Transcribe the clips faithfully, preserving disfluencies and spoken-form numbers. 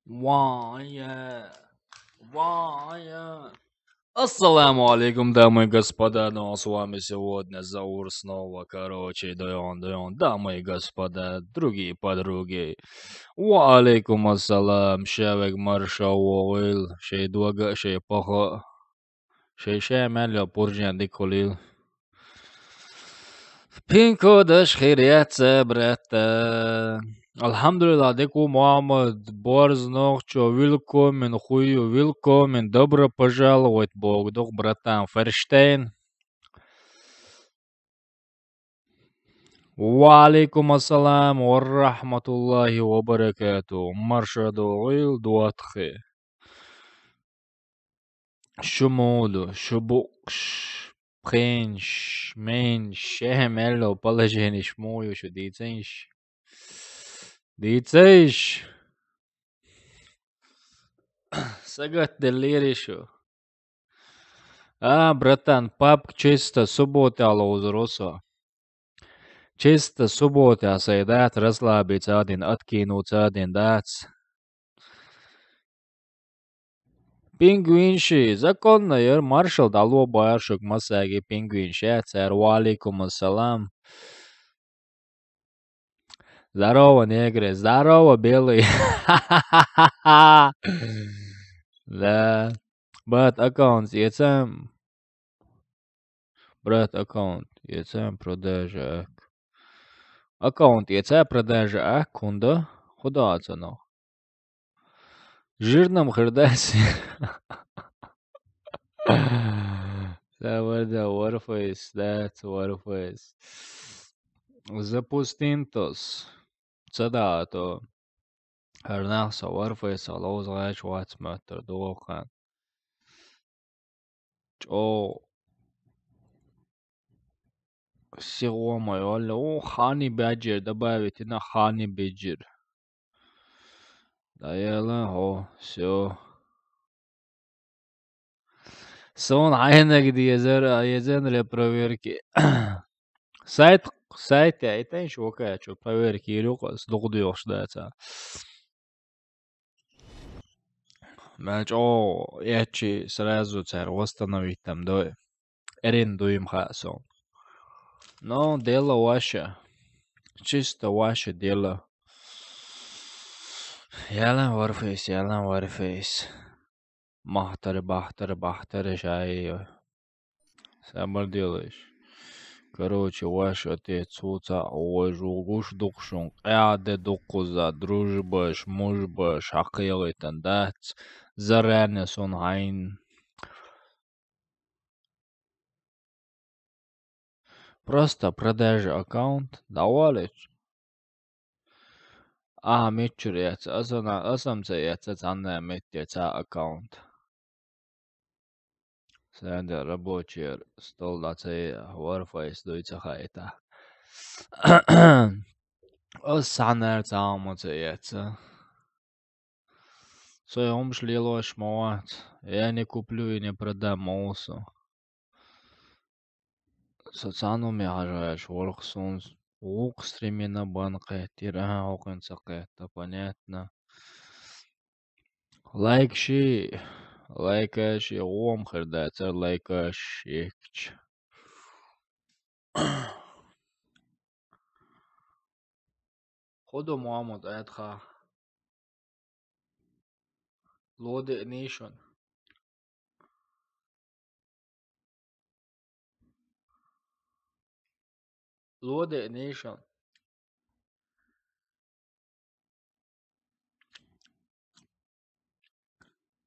Ваня, Ваня. Ассаламу алейкум, дамы и господа, ну а с вами сегодня Заур снова, короче, дойон, дойон, дамы и господа, другие подруги. Ва алейкум ассалам, шевек марша вогил, шей двага, шей паха. Шей шей мел йо пуржен дик хулил. Пин-кодаш хирият ца, братан. Алхамдулиллах, дик ву, Мухаммад, борз нохчо, willkommen, хую, willkommen, добро пожаловать, бог дух, братан, ферштейн. Ва алейкум ассалам ва рахматуллахи ва баракату. Марша дугил дуатхи. Шумуду, шубукш, пхенш, менш, шехмелло положениш муюшу диценш. Диценш. Сагат делиришу. А, братан, папк чисто суббота лоузросо. Чисто суббота сайдат, расслабиться один, откинуться один, дац. Пингвинши, законно, ер маршал дало баршук масаги пингвинши, цар ва алейкум ассалам. Здорово, негры, здорово, белый. Да. Брат, аккаунт ецем. Брат, аккаунт ецем продажа ак. Аккаунт еце продажа ак, кунда? Худа ацано. Жирным хырдас. Саварда Warface, да, Warface. Запустим тос. Цада то. Харнах са Warface, а лоуз гайч вац маттар дуохан. Чо. Сигума йолла. О, хани баджир, добавить на хани баджир. Да яла, о, всё. Сон айнаг ди езер, езен ле проверки. Сайт, сайт я, это ещё какая, чё проверки, или с дугдуёш, да, ца. Мачо, я чи сразу цар восстановить там, да. Эрен дуем ха сон. Но дело ваше. Чисто ваше дело. Ялан Warface, ялан Warface. Махтар, бахтар, бахтар, шай. Сабар делаешь. Короче, ваш отец уца ой жугуш дукшун. Къяде дукуза, дружбаш, мужбаш, хакъылы тандац. Заранее сон хайн. Просто продажа аккаунт. Давалич. А, митчур яца. Асана, асамца яца, цанна митте ца аккаунт. Сэнда рабочий стол да ца Warface дуйца хайта. Ас санар цаамаца яца. Сой омш лилош моват. Я не куплю и не продам мовсу. Социалнуми хажаеш, ворхсун, ук стримина бан къеттир, ага, окъин са къетта, понятно. Лайк ши, лайка ши, гъом хирда, цар лайка ши, икч. Худо Муаммад Эдха. Лоде Нейшн. Лоде Нейшн.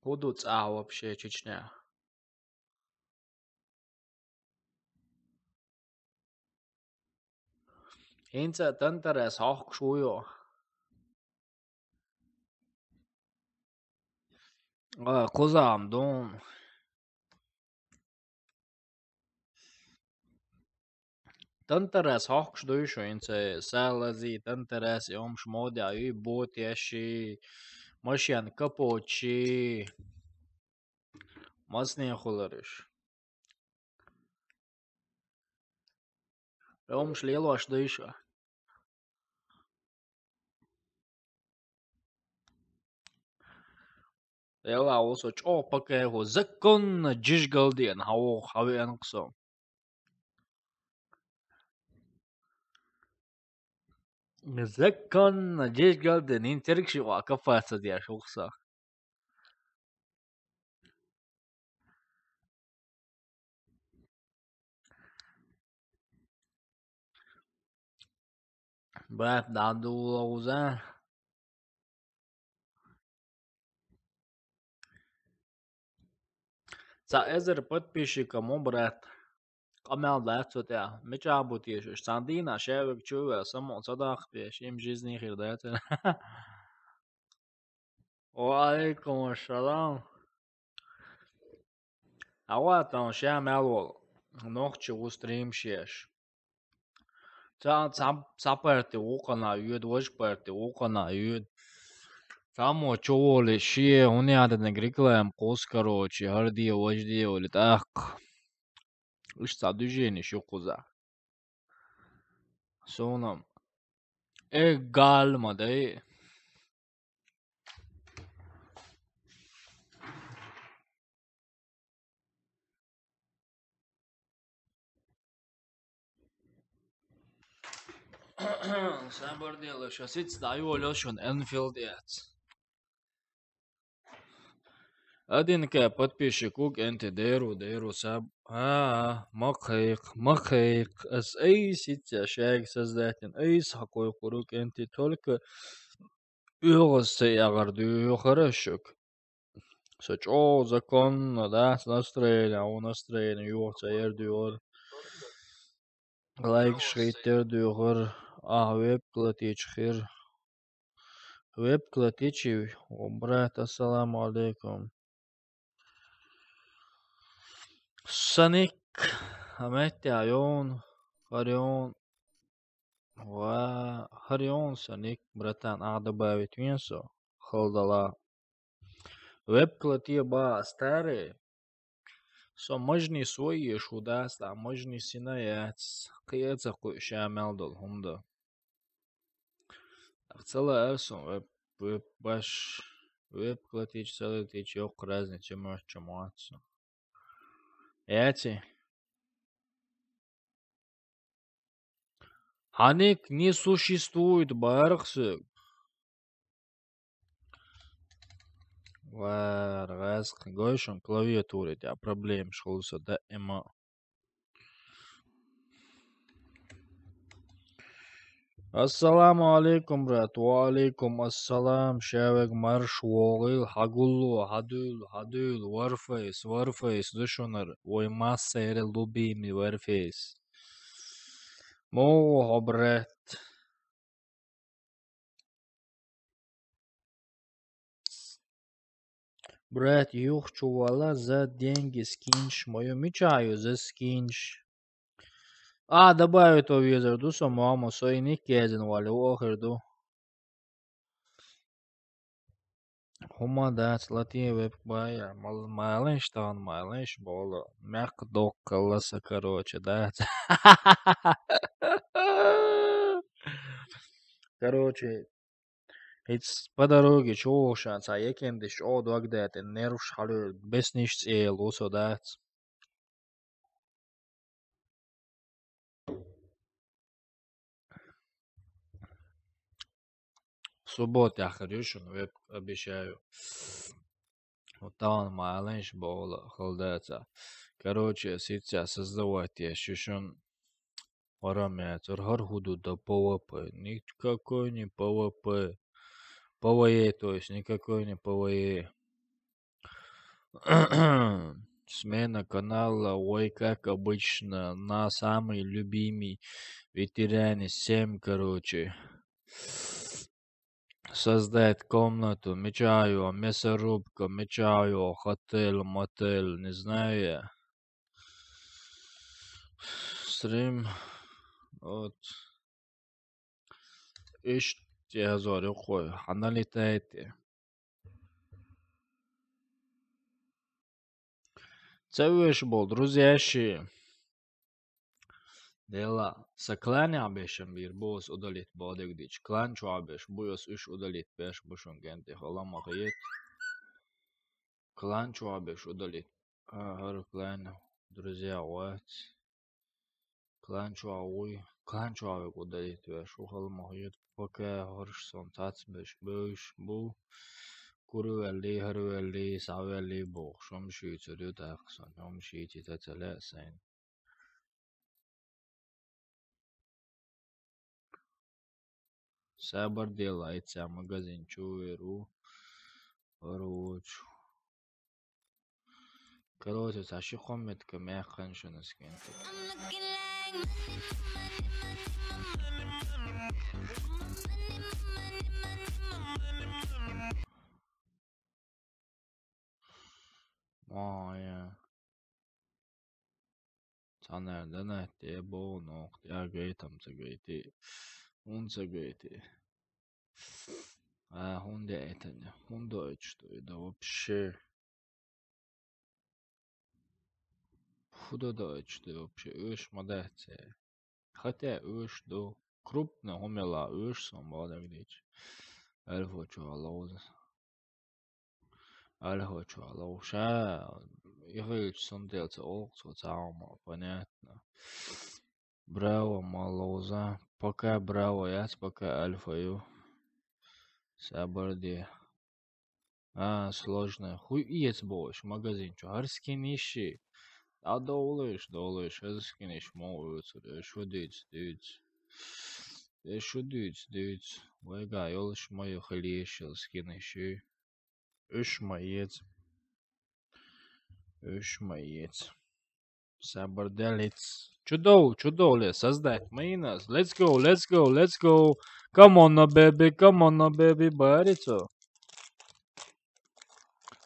Худо цӀа вообще Чечня. Хинца тантарас хохк шуйо. А, кузам дун. Тантарас хохк шдуйшу инце салази, тантарас и омш модя, и бот яши, машьян капочи. Масния хуларыш. Омш лелош дыша. Ела, ву со чӀо пакеху, законно жижгалден, хьаву, хьавеанг со. Законно жижгалден, ин терг ши ва кафаца деш, ву со. Баьп, дӀадула уза. Ца эзар подписчика мо, брат. Къамел дац цу тӀехь. Мича бу теша? Сан дийна шевиг чу ве, само ца дахпеш, им жизни хир дац. Ва алейкум ассалам. Ава, тан ша мел вол. Нохчи ву стрим шеш. Ца, ца, ца парти вукъана юд, вож парти вукъана юд. Тамо чуволи шие, уни ададнаг реклам кус, короче, гьарди, вожди, ули тӀаккха. Уж ца движени шу куза. Сонам. Э, гальма, да и. Сабар дела, шасиц дайволёшун Энфилд яц. Один К подписчик уг энти деру, деру саб. А, махайх, махайх. Ас эй ситя шаг создатель. Эй сакой курук энти только угъас ягъар дю хорошок. Со чӀо законно, да, с настроение, у настроение, ю ца ер дю. Лайк шхийтер дю, а веб клатич хир. Веб клатичи, о, брат, ассаламу алейкум. Саник, Амеття, Айон, Харион, ва Харион Саник, братан, а добавить вен со, халдала. Веб клатия ба старые. Со мажни сое шуда, ста мажни сина яц, кхеца ку шамал дол хунда. Цала арсон веб, веб баш, веб клатич, цала тич, ёк разница, может, чему отцу. Яти. Ханик не существует бархсыг. Вар, газ, гойшун клавиатура, да, проблем шхулса, да, эма. Ассаламу алейкум, брат. Ва алейкум ассалам. Шавег марш вогъил, хагуллу, хадуйл, хадуйл, Warface, Warface, душунар. Вой масса эре любимый Warface. Мугу хо, брат. Брат, юхчувала за деньги скинш, мою мечаю за скинш. А, добавить о везер ду со маму, со и не кезен вали, охер ду. Хума дац латин веб бая, мал-, малыш тан, малыш боло. Мяк док каласа, короче, дац. Короче, Ит по дороге чувушан, ца екендиш о догдет, нервш халю, бесниш цел, усо дац. Суббота яхар юшун, веб обещаю. Вот там малыш бола, холдается. Короче, ситца создавать я шишун. Парамятр, гьар худуда П В П. Никакой не П В П. П В Е, то есть никакой не П В Е. Смена канала, ой, как обычно, на самый любимый ветеране семь, короче. Создать комнату, мечаю, мясорубка, мечаю, хотель, мотель, не знаю я. Стрим. Вот. Ишти азор юкъой, хьана летаете. Ца веш бол, друзьяши. Дела, са кланя бешам бир, бос удалит бодег дич. Клан чуа беш, буйос уш удалит беш, бушун генте, холама хает. Клан чу а беш удалить. А, хӀара клан, друзья, вац. Клан чу а вуй. Клан чу а век удалить веш. Ухал мохит. Пока хӀорш сон тац беш беш бу. Кур велли, хӀар велли, са велли бу. Шум шийцур ю так сон. Шум шийти та целе сайн. Сабар дела, ай ця магазин чу веру. Короче. Короче, ця ши комментка мягканшина скинта. Ма, я. Цанер да на те бо, но я гайтам ца гайти. Ун ца гайти. А, ун де это не. Ун дойч, что это вообще? Худа дойч, что вообще? Уж модация. Хотя уж до крупно умела уж сам балагдич. Альфа чуалоз. Альфа чуалоз. Ша, ихич сунделца олксо цаама, понятно. Браво, малоза. Пока браво, яц пока альфа ю. Сабарди. А, сложная. Хуй иец бош, магазин чу. Хар скин иши. А долыш, долыш, хар скин иш мо уцур. Э, шу дыц, дыц. Э, шу дыц, дыц. Вайга, ёлыш мою хылиеш, скин иши. Уж маец. Уж маец. Сабар делец. Чудо, чудо ле, создать. Маинас. Let's go, let's go, let's go. Come on, no, baby, come on, no, baby, барицо.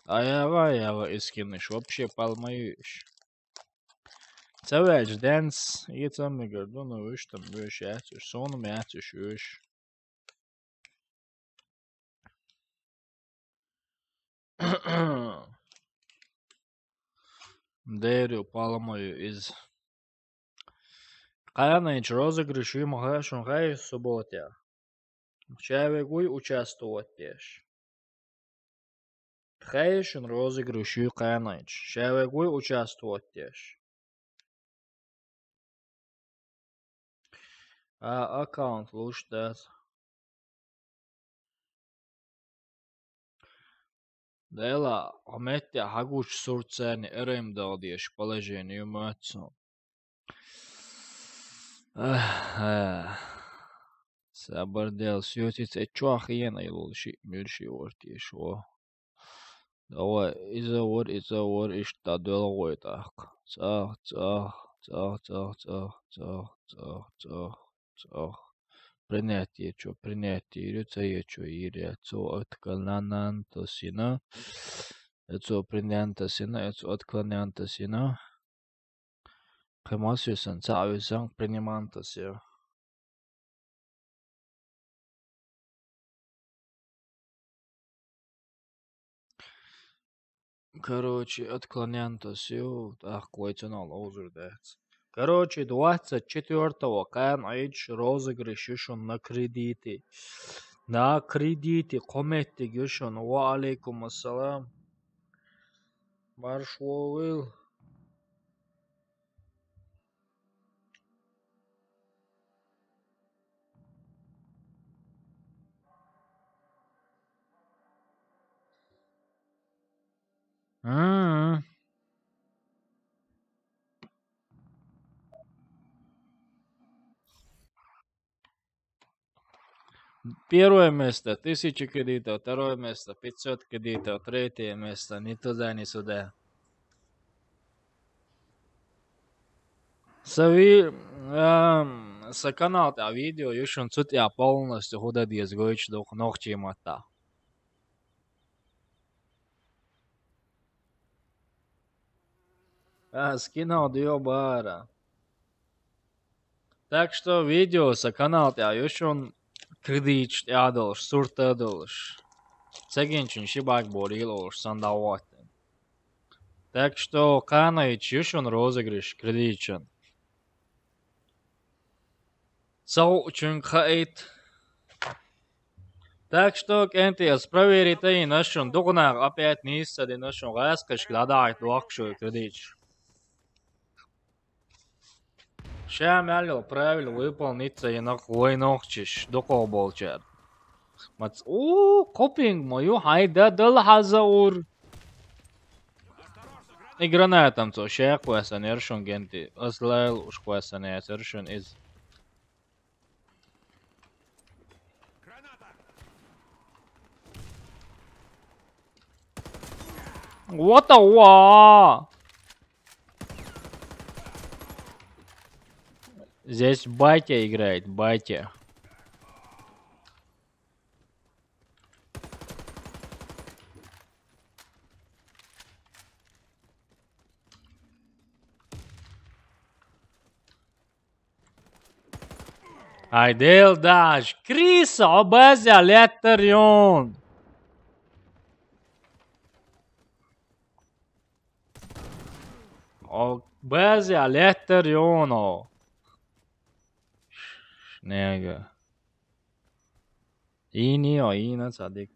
Аява, аява, искиныш, вообще палмаюш. Цавяч дэнс, и цамыгар, ну, ну, уж там, уж яцуш, сону мяцуш, уж. Дерю палмаю из. Каяныч розыгрыш ю махашун хай субботя. Чавегуй участвовать теш. Тхейшин розыгрыш ю Каяныч. Чавегуй участвовать теш. А аккаунт луштат. Дела, а метте хагуч сурцени эрем далдеш положению мацу. Эх, эх. Сабар дел, сюти це чуах иена илул ши, мир ши ортешо. Давай, изавор, изавор, ишта дел гойтах. Цах, цах, цах, цах, цах, цах, цах, цах, цах. Принятие, чё, принятие, ири, ца е, чё, ири, цо отклонянтасина. Эцо принятасина, эцо отклонянтасина. Кемасюсан, цавюсан, принимантасия. Короче, отклонянтасю, так, квайтсунал озур дэц. Короче, двадцать четвёртого Каяныч розыгрыш юшун на кредиты. На кредиты, кометти юшун. Ва алейкум ассалам. Маршвовил. М. Первое место, тысяча кредитов, второе место, пятьсот кредитов, третье место, ни туда, ни сюда. Сави, ам, са канал та видео, юшун цут я полностью худа диез гойч дух нохчи мата. А, скинал дио бара. Так что видео са канал та юшун кредит я долш, сурта долш. Сегинчин шибак борил олш сандаватен. Так что Каяныч юшун розыгрыш кредитчин. Цау чун хаэт. Так что, кӀентий, ас проверить йина шун, дукха наха опять нийса ца дина шун, гӀаскхашка дӀадахьийта дохку шуна кредиташ. Ша мел йолу правила выполнить ца йина вай нохчаша, дукхах болчара. Мац, у, копинг ма ю, хьайн да дала хьан Заур. И гранатам цо ша кхоьссина яра шун, кӀентий. Ас лайла уьш кхоьссина яцара шун иза. What the wa? Здесь батя играет, батя. Ай, Дела, даш, Крис, хьо базехь лаьттара юн. Хьо базехь лаьттара юн, хьо. Нега. Ийний, хьо ийна ца дика.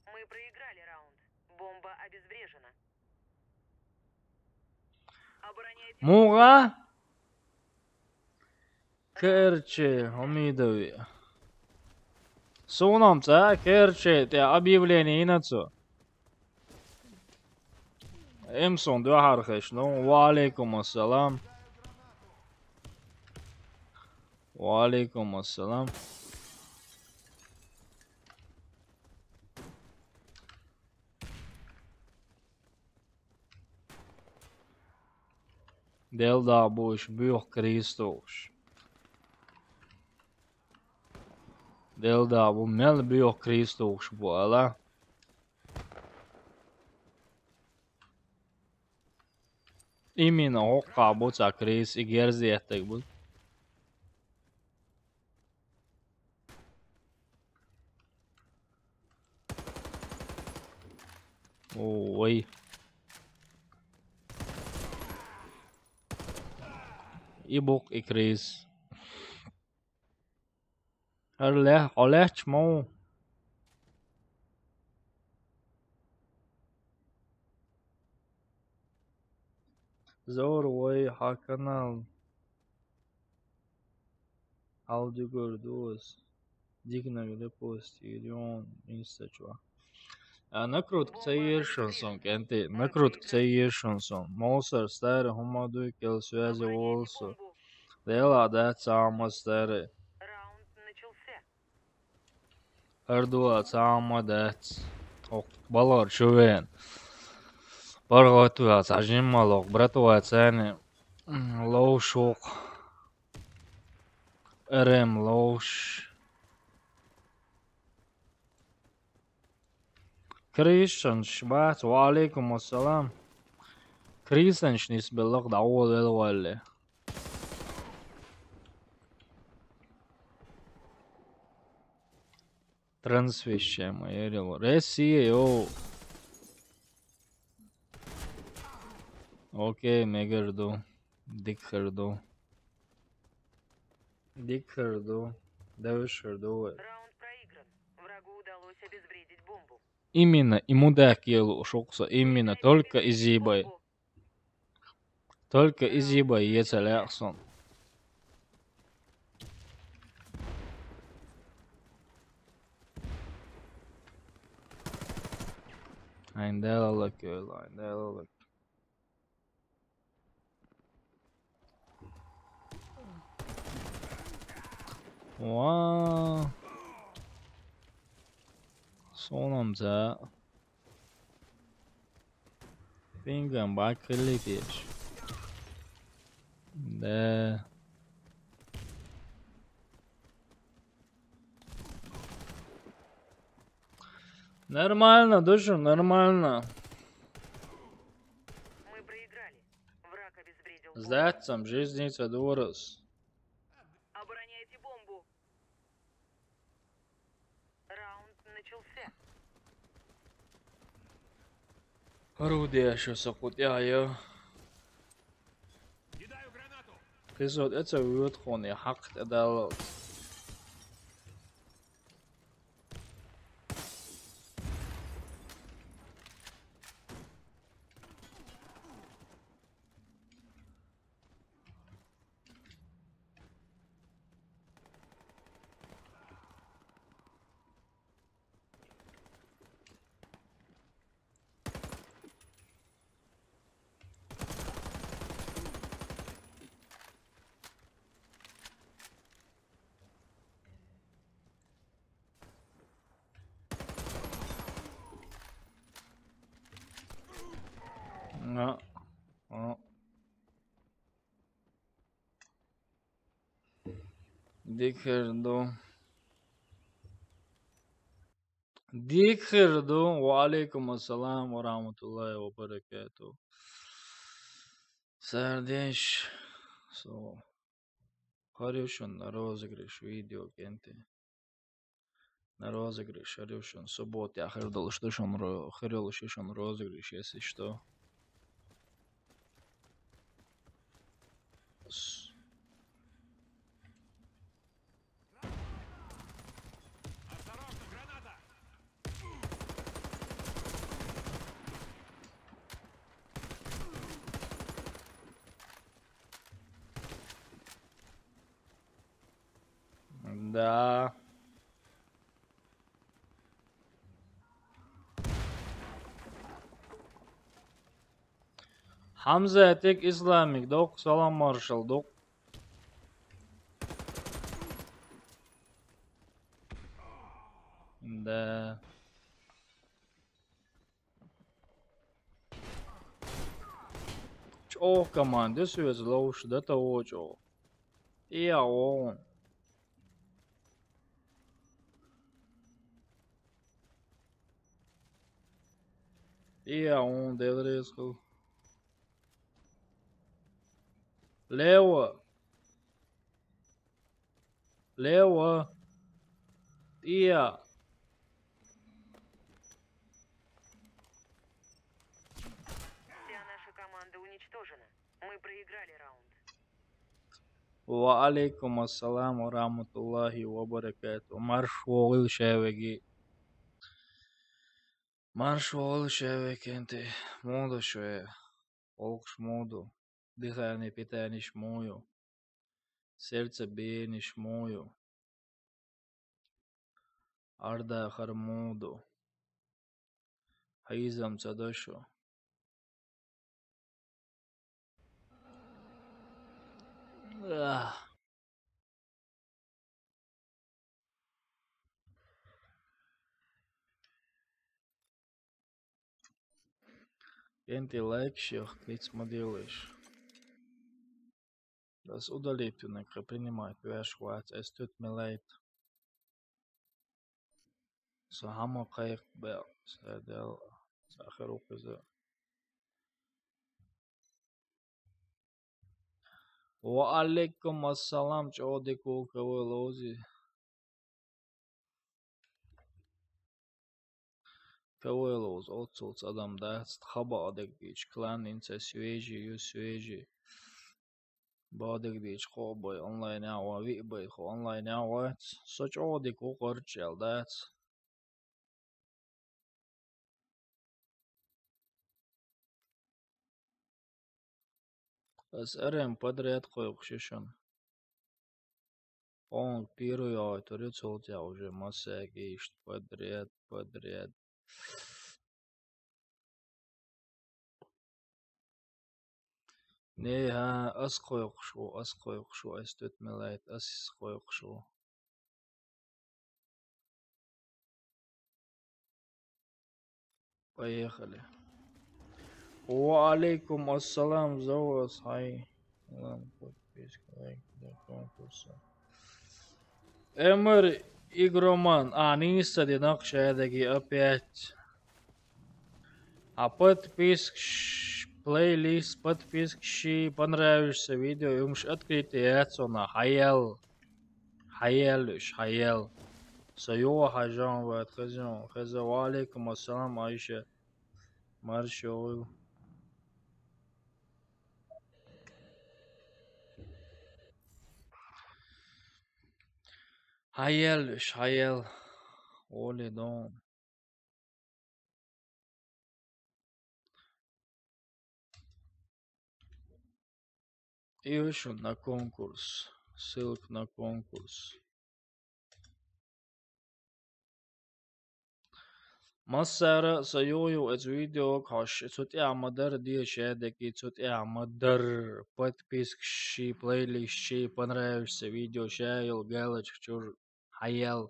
Мы проиграли раунд. Бомба обезврежена. Обороняйте. МугӀа? Керчи, Хьамидови. Суна-м цкъа Керчи тӀе объявление йина цо. М сун дуьхьархиш, ну, ва алейкум ассалам. Ва алейкум ассалам. Дела дагӀа бу уьш боьха кризис тухуш. Дела дагӀа бу мел боьха кризис тухуш бу ала. Именно хӀокхахь бу цхьа кризис, и герз еттарг бу. Ой. И бу-кх и кризис. ХӀара ле-, хьо лаьтташ ма ву. Зор вай хьан канал. Хьал дуьгур ду ас. Диканиг репостийра юн инста чохь. А, накрутка ца еза шун сон, кӀентий, накрутка ца еза шун сон. Мовсар, старый, хӀума дуй, кел связи волу со. Делахь дац цхьа хӀума, старый. ХӀара дуьхьа цхьа хӀума дац. Хьо балхара чу веана. ПаргӀат веана цхьа жимма лоху, братва царна, м, ловшух. Р М ловш. Кризисанаш бац, ва алейкум ассалам. Кризисанаш нисбеллакх дӀаволавелла валле. Трансвещаем, Россия, йоу. Окей, мегар ду. Дика хир ду. Дика хир ду. Девзаш хир ду вай. Раунд проигран. Врагу удалось обезвредить бомбу. Именно, и мудак елу шух со, именно, только изибай. Только изибай, ецале ахсон. Айн дела лак, айн дела лак. Ва. Сонам за. Пингам бак хилитеш. Да. Нормально, душу, нормально. Мы проиграли. Враг обезвредил. Сдаться, жизнь ца дурас. Обороняйте бомбу. Раунд начался. Орудие шо со кху тӀехь йо. Кхизот эца вуьтхуна я хьакх тӀедаллалц. А, а. Дика хир ду. Дика хир ду. Ва алейкум ассалам ва рахматуллахи ва баракату. Сардеш. Со. Харюшин розыгрыш видео кенти. На розыгрыш, Арюшин, суббота я хир долуш ду шун ро-, хир йолуш ю шун розыгрыш, если что. С- Да. Хамзатик, Исламик, докъ, салам маршал, докъ. Да. ЧӀогӀа команда соьца ловш да та вочӀо. И а вон. И а вон, Дела реза хуьлда. Лево. Лево. Тия. Вся наша команда уничтожена. Мы проиграли раунд. Ва алейкум ассалам ва рахматуллахи ва баракату. Марш вогӀийла шаьвеги. Марш вогӀийла шаьвеги кенти. Муха ду шоай? ГӀуллакхаш муха ду? Дыхание, питанеш муха ю? Сердцебиенеш муха ю? Ардахар муха ду? Хьийзам ца до шу? Ах. Кенти, лайк шех, ниц ма делаш. Ас удалить винарг, принимать веш вац, эс тут милайт. Со хӀама кхайкх бел, са дел, са хир ву кхуза. Ва алейкум ассалам, чӀогӀа дика ву, КВ ловзи. КВ ловза, оццулц адам дац, тха бакъдерг дийча, клан инца свежий ю, свежий. Бакъдерг дийча, кхо бай онлайн яхьа, виъ бай хӀу онлайн яхьа вац. Со чӀогӀа дика ву, къарччал дац. Ас арен подряд кхойкхуш ю шуна. Он первый йойтур ю, цул тӀехь уже массаьрга иштта подряд, подряд. Не, хӀа, ас кхойкхуш ву, ас кхойкхуш ву, ас тут милайт, ас кхойкхуш ву. Поехали. Ва алейкум ассалам, Завоз, хай. Ладно, подписка, лайк, до конкурса. Эмир Игроман. А, нийса динах шадаги опять. А подписк, ш-, плейлист, подписк, ши, понравишься видео, юмш открытый яц уна, хьаял. Хьаял уьш, хьаял. Со юха хьажон ват, хезон, хеза, ва алейкум ассалам, Айша. Маршо. Хьаял уьш, хьаял. Оли дон. И вышел на конкурс. Ссылка на конкурс. Массара а сан юху-юху эцу видеога хьожуш, цу тӀехь ма-дарра деша шаьдаги, цу тӀехь ма-дарра подписк ши, плейлист ши, понравишься видео ша йолу галочка чуьра хьаял.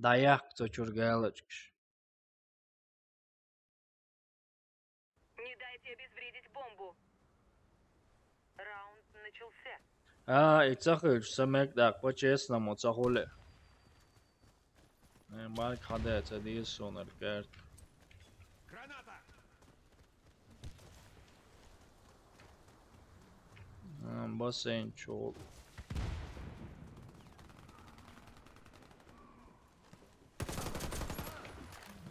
ДӀаяккха цу чуьра галочкаш. А, и ца хилча, са мег тӀаккха по-честному ца хуле. Э, марк хьадаь ца деза суна карта. А, бассейн чу.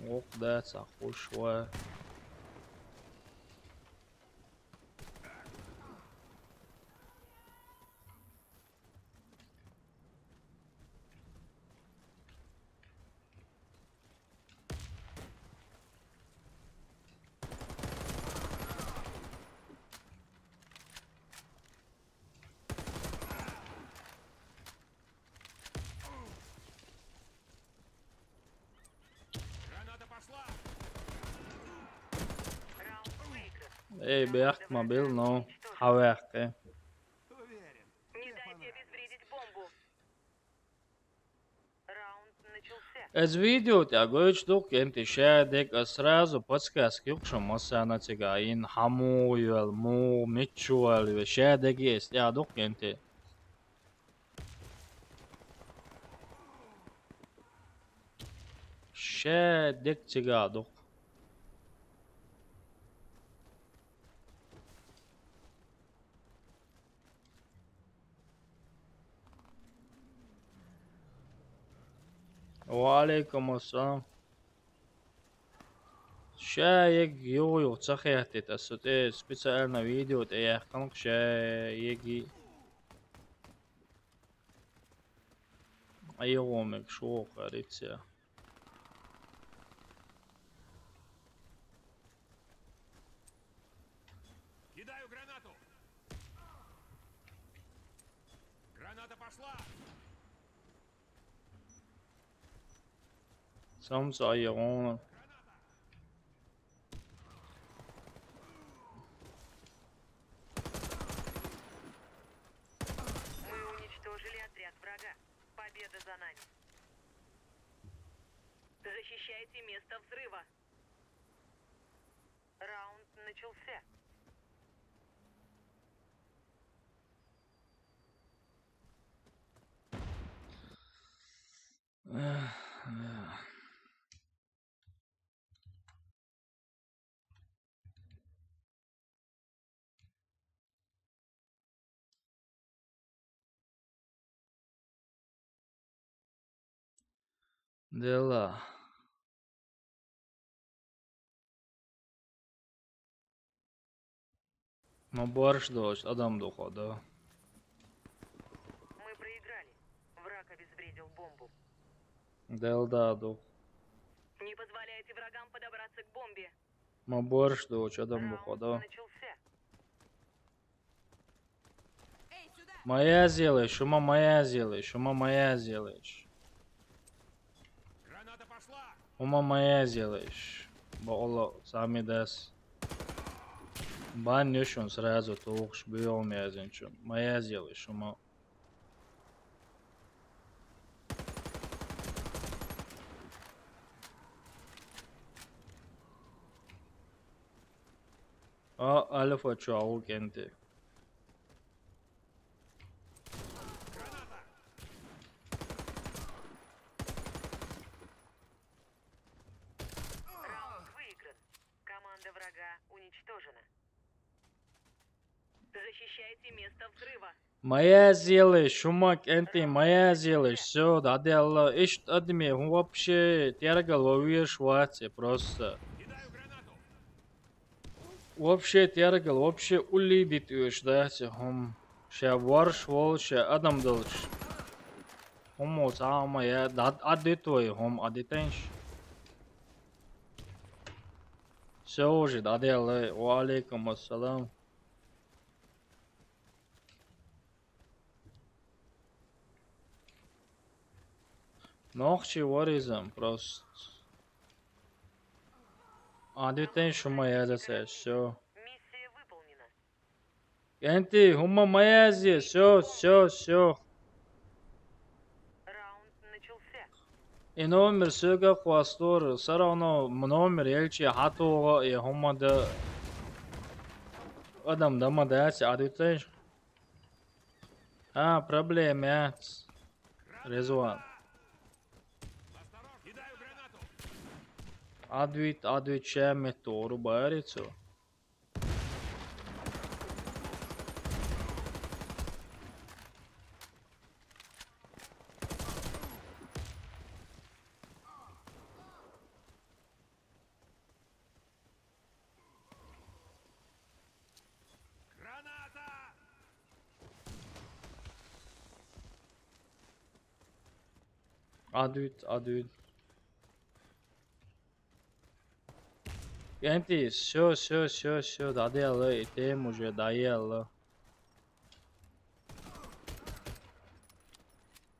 Ох, да, ца хуш ва. Эй, бехк ма бил, но хьаваьккхи. Не дайте обезвредить бомбу. Раунд начался. Из видео тӀа гойтуш ду-кх, кӀентий, шадерг, ас сразу подсказка ю-кх шуна массарна цига, ин хьан муха йоьл, муха, мичча ваьлла, шадерг а из тӀа ду-кх, кӀентий. Шадерг цига ду-кх. Ва алейкум ассалам. Шадерг юха-юха ца хеттийта, ас цу тӀе специально видео тӀе яьккхина-кх шадерг. Айхьа мег шуха рица. Кидаю гранату. Граната пошла. Самца айхьа. Мы уничтожили отряд врага. Победа за нами. Защищайте место взрыва. Раунд начался. Дела. Ма борш доцу адам духо до. Мы проиграли. Враг обезвредил бомбу. Дела да ду. Не позволяйте врагам подобраться к бомбе. Ма борш доцу адам духо до. Раунд начался. Ма язъелаш, хӀума ма язъелаш, хӀума ма язъелаш. ХӀума ма язъелаш. Бакъалла, цхьа ма дас. Бан ю шуна сразу тухуш, буьйхам яздинчу. Ма язъелаш, хӀума. А, Альфа чу а ву кӀентий. Раунд выигран. Команда врага уничтожена. Защищайте место взрыва. Ма язъелаш, хӀума кӀентий, ма язъелаш, всё, дӀадаьлла, иштта адаме, хӀун вообще тергал ван везаш вац и просто. Вообще тергал, вообще уллий дита оьшуш дац и хӀума. Ша ворш волу, ша адам долуш. ХӀумма цхьа а ма я, дӀа-, дӀадуьту вай хӀума, Ӏадитайша. Всё уже, дӀадаьлла, ва алейкум ассалам. Нохчий варизм просто. Ӏадитайша, хӀума язъяцара, всё. Миссия выполнена. КӀентий, хӀума ма язъе, всё, всё, всё. Раунд начался. И номер соьга а хьастора, всё равно номер елча хьатоху, и хӀума дан адам дан ма дац, Ӏадитайша. А, проблема, я. Резван. Адвит, адвит, чем это, рубари цо. Адвит, адвит. Энти, всё, всё, всё, всё, доделай, и тем уже доела.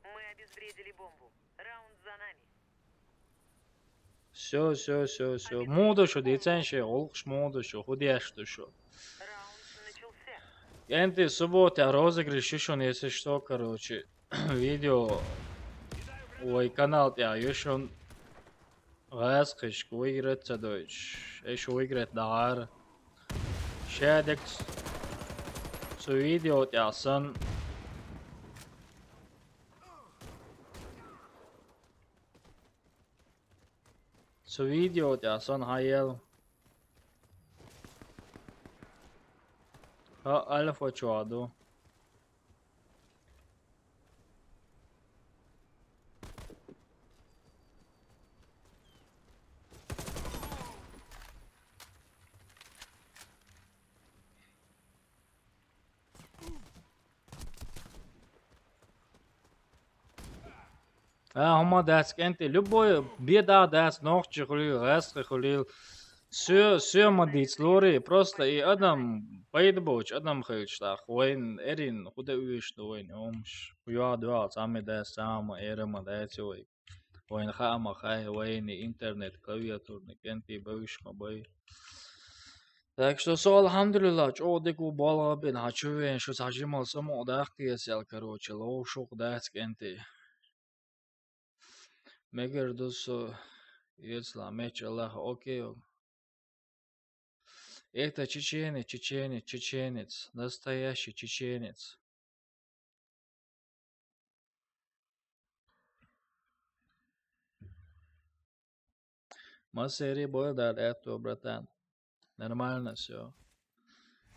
Мы обезвредили бомбу. Раунд за нами. Всё, всё, всё, всё. Муду шо, деценше, олхш муду шо, худеш ду шо. Раунд начался. Энти, суббота розыгрыш ишон, если что, короче. Видео вай канал тӀа ишон. Гъаскхиш выиграть ца дойч. Эш выиграть дагӀар. Шадекс цу видео тӀа сан. Цу видео тӀа сан хьаял. Ха, альфа чу аду. А, хӀума дац кӀентӀи. Любой беда дац, нохчи хулил, гӀаскхи хулил. Сё, сё ма дицлури, просто и адам пайда боч, адам хилчтах. Вайн эрин, худа уйш ду вайн, омш. Хуя дуал, сами дац, сама эра ма дац вай. Вайн хама хай, вайни интернет, клавиатурный, кӀентӀи бавиш ма бай. Так что со, алхамдулилла, чӀо дик у балга бин, хачу вен, шу сажимал само дахки эсел, короче, лоу шук дац кӀентӀи. Мегер дусо ецла меч Аллах, окей. Это чеченец, чеченец, чеченец, настоящий чеченец. Масери бой дал это, братан. Нормально всё.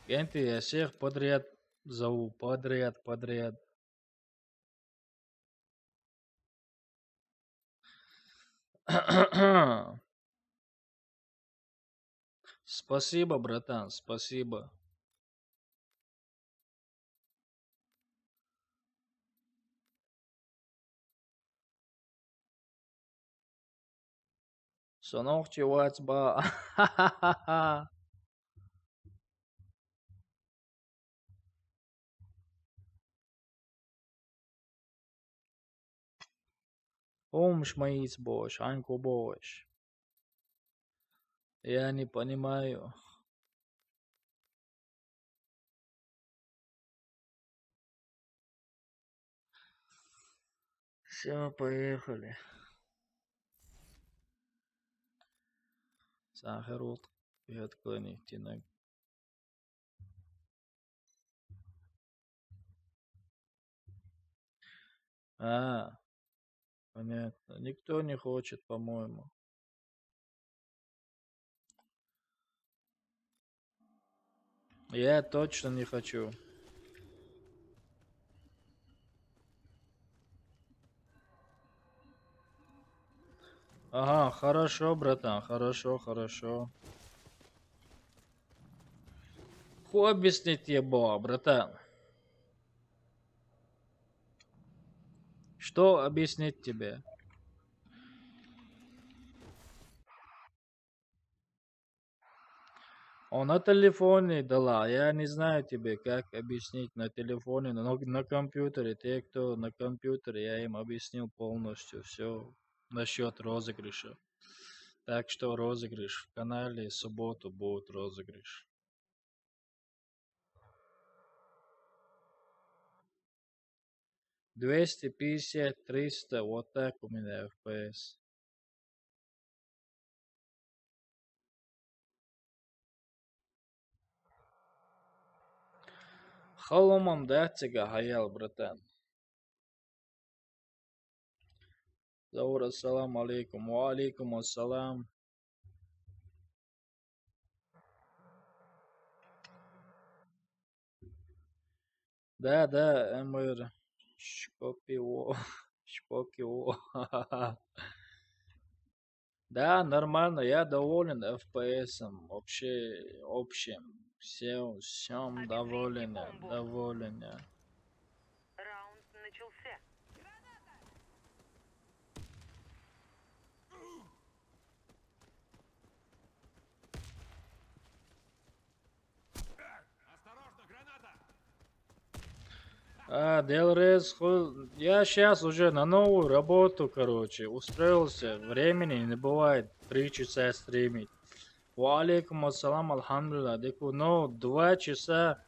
Кенти, я всех подряд зову, подряд, подряд. Спасибо, братан, спасибо. Со нохчи вац ба. Помощь мои сбош, аньку бош. Я не понимаю. Всё, поехали. Сахарут. Биотклонить тянуть. А, понятно. Никто не хочет, по-моему. Я точно не хочу. Ага, хорошо, братан, хорошо, хорошо. Ху объяснить ей было, братан? Что объяснить тебе? Он на телефоне дала, я не знаю тебе, как объяснить на телефоне, но на, на компьютере. Те, кто на компьютере, я им объяснил полностью всё насчёт розыгрыша. Так что розыгрыш в канале, в субботу будет розыгрыш. Двести пятьдесят, триста, вот так у меня F P S. Халомам дацага хьаял, братан. Заур, ассаламу алейкум. Ва алейкум ассалам. Да, да, Эмир. Шпопио. Шпопио. Да, нормально, я доволен F P S-ом. Вообще, общем, все, всем доволен, доволен. Раунд начался. А, Делрез, ху-, я сейчас уже на новую работу, короче, устроился. Времени не бывает три часа стримить. Ва алейкум ассалам, альхамдулилля. Деку, ну, два часа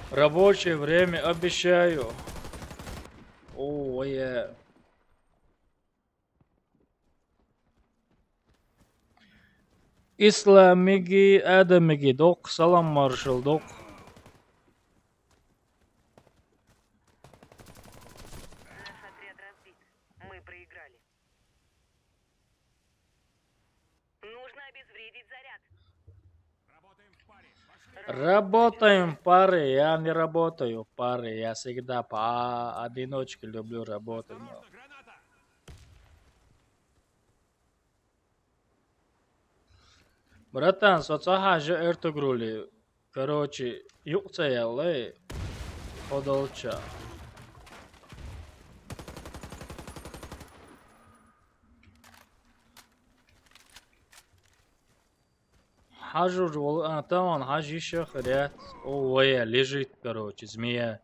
рабочее время обещаю. О, я. Исламиги, Адамиги, док, салам маршал, док. Наш отряд разбит. Мы проиграли. Нужно обезвредить заряд. Работаем в паре, я не работаю в паре, я всегда по одиночке люблю работать. Братан, со ца хьажа Эртугрули. Короче, юкъ ца яьлла, ходолча. Хьажур вол-, а, таман хьажа йиш я хирят. О, вая, лежит, короче, змея.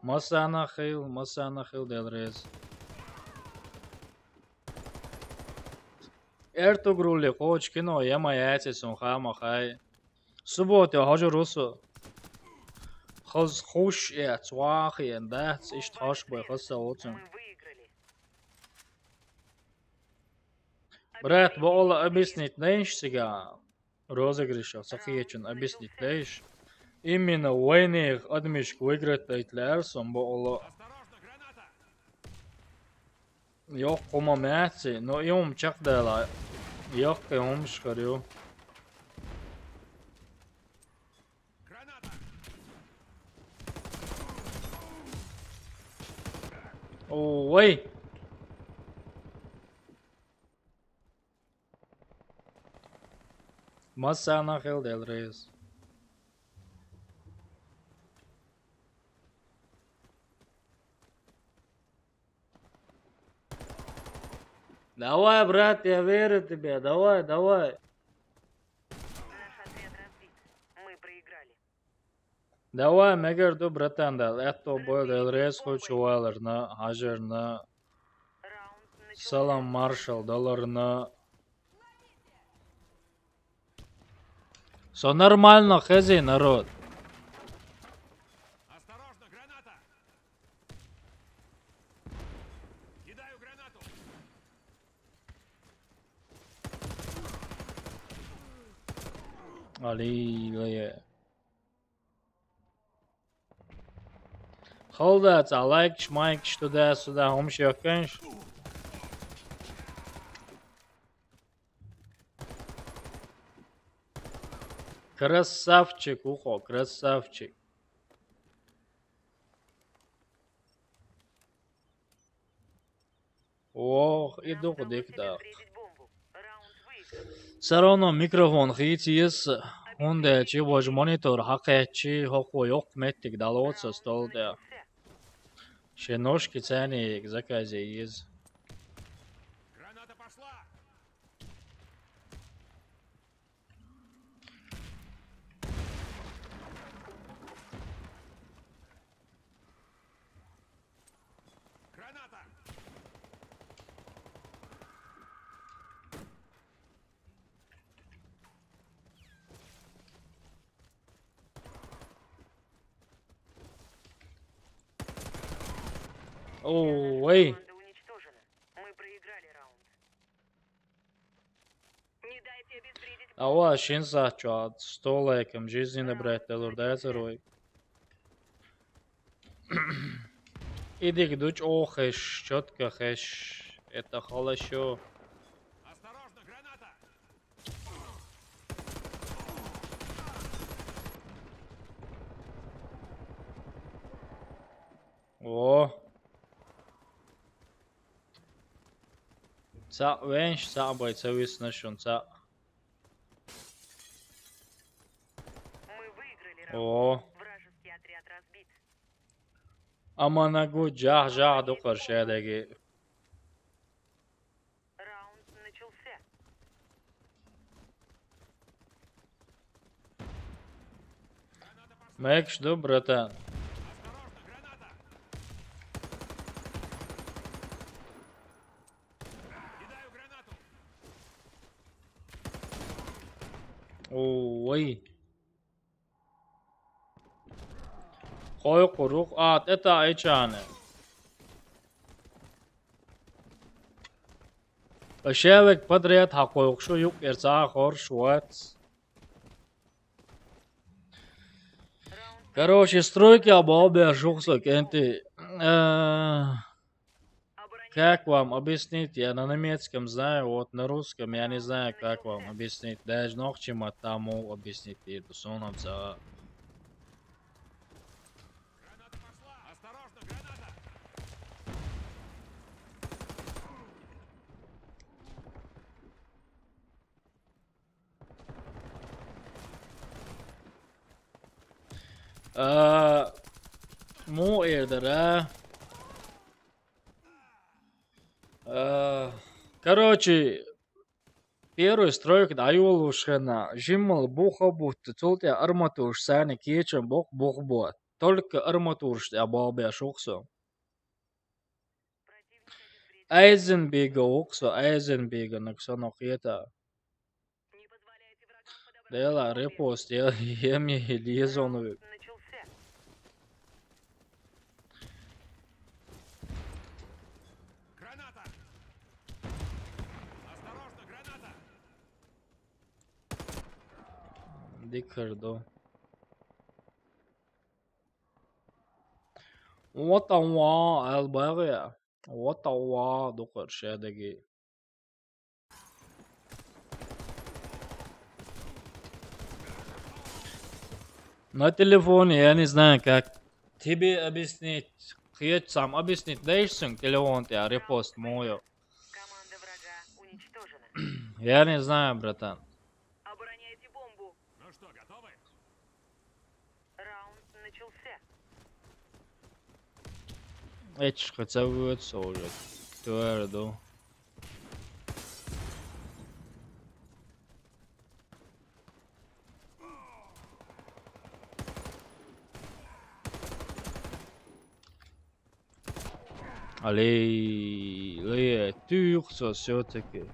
Масана хил, масана хил, Делрез. Эртугрули кхочу кино я ма яци сун хама хай. Суббота хьожур ву со. Хаз хуш я, цвах я, дац, ишт хаш бай хаса оцун. Брат, бо Алла объяснить нейш цига розыгрышах, ца кхечун объяснить нейш. Именно вайнех адмишк выиграть дайт лярсом, бо Алла. Йоккхума мяци, но и ум чакхдала. Йоккхи умш харю. Ой. Масана хил, Делрез. Давай, брат, я верю в тебя, давай, давай. Наш отряд разбит. Мы проиграли. Давай, мегар ду, братан, дал. Этто бой, Делрез, хуй чуваларна, хажарна. Салам маршал даларна. Всё нормально, хези, народ. Осторожно, граната! Кидаю гранату! Али, али. Холдац, а лайкаш, майкаш туда-сюда, хӀумаш йохканаш. Красавчик, ухо, красавчик. Ох, и дукха дика даккха. Всё равно микрофон хийца еза, хӀунда аьлча важа монитор хьакхаьчча, хӀокхо йоккха меттиг дӀалоцу стол тӀа. Шен ножки цӀенъяйга заказе еза. Граната! Оу, эй! Команда уничтожена. Мы проиграли раунд. Ава, шин сахьат чу а столайкам жизни набрать далур дацар вай. Идик ду чӀогӀа хеш, чётко хеш. Это хорошо. Осторожно, граната! О! Цхьаъ венаш, цхьаъ бай ца висна шун цхьаъ. Мы выиграли раунд. О. Вражеский отряд разбит. Амма нагу жагь-жагь ду къаршадаги. Раунд начался. Мекш ду, братан. Ой. Хой къурух, а, тӀета айчаны. Шевек подряд хьакхойкхуш ю, юкъера цхьа а хорш вац. Короче, стройка бал бер шух со кенти. Э, как вам объяснить? Я на немецком знаю, вот на русском я не знаю, как вам объяснить. Даже нохчима тому объяснить, ты, сунам ца. А, му эрдара. А, короче, первый стройка дӀайолалуш хенна, жиммал буха бутта, цул тӀе арматураш царна кечам бокъ бух бот. Только арматураш тӀе бал беш ух со. Айзенбега вукъ со, Айзенбега наг со нохъета. Дела репост, я, я ми лизону. Дикарду. Вот он, ва, албагъя. Вот он, ва, дукъар шедаги. На телефоне, я не знаю, как тебе объяснить. Хет сам объяснить, даешь сын телефон, тебя репост мою. Команда врага уничтожена. Я не знаю, братан. Обороняйте бомбу. Ну что, готовы? Раунд начался. Эч хотя бы это уже. Твердо. Алей, ле, ты юхса всё-таки.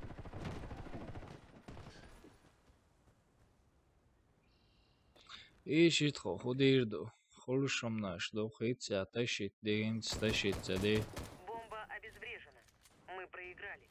Ишит хо худир ду. Хулшумнаш ду, хиця тащит, дегенц тащит цади. Бомба обезврежена. Мы проиграли.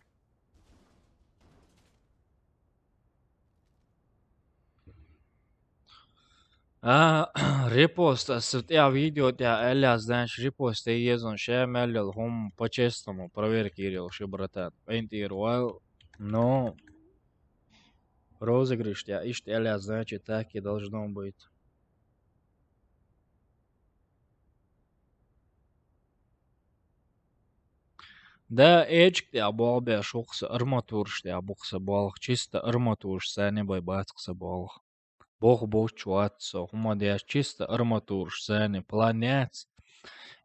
А, репост, а, с-, я видео тя эля, знаешь, репост, я езон, ща меллил, хум, по-честному, проверь, Кирилл, ши, братан. Пентир, well, но розыгрыш тя, ишт эля, значит, так и должно быть. Да, эчк тя болбя шухса, арматурш тя бухса болх, чисто арматурш, сани бай бацкса болх. Бох боч ватсо, хумадяш чисто арматурш сани, планяц,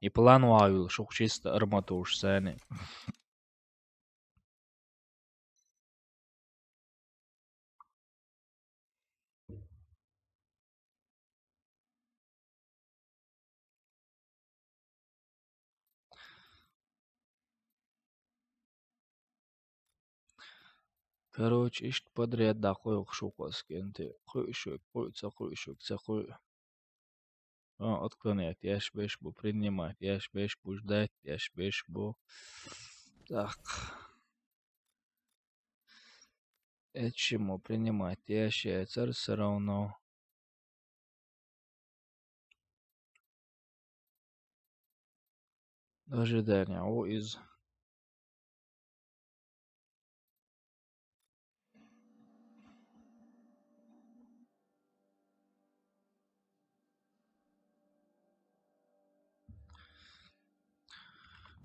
и план вавил шух чисто арматурш сани. Короче, ишт подряд да хуй хушук оскенте. Хуй шук, хуй ца хуй шук, ца хуй. А, отклонять, яш беш бу, принимать, яш беш бу, ждать, яш беш бу. Так. Это чему принимать? Я считаю, всё равно. Ожидание. О, из.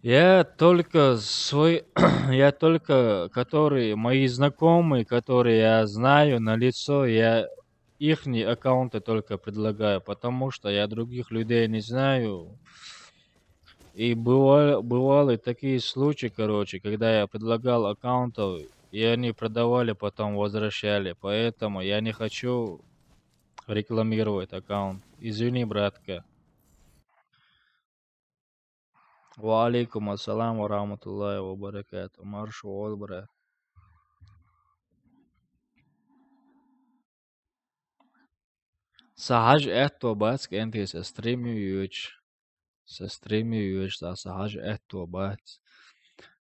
Я только свой, я только, которые мои знакомые, которые я знаю на лицо, я ихние аккаунты только предлагаю, потому что я других людей не знаю. И бывали, бывали такие случаи, короче, когда я предлагал аккаунтов, и они продавали, потом возвращали. Поэтому я не хочу рекламировать аккаунт. Извини, братка. Ва алейкум ассалам ва рахматуллахи ва баракатух. Марш вол, бра. Са хьажа аьтто бац, кӀентий, са стримю йоьдуш. Са стримю йоьдуш, са, са хьажа аьтто бац.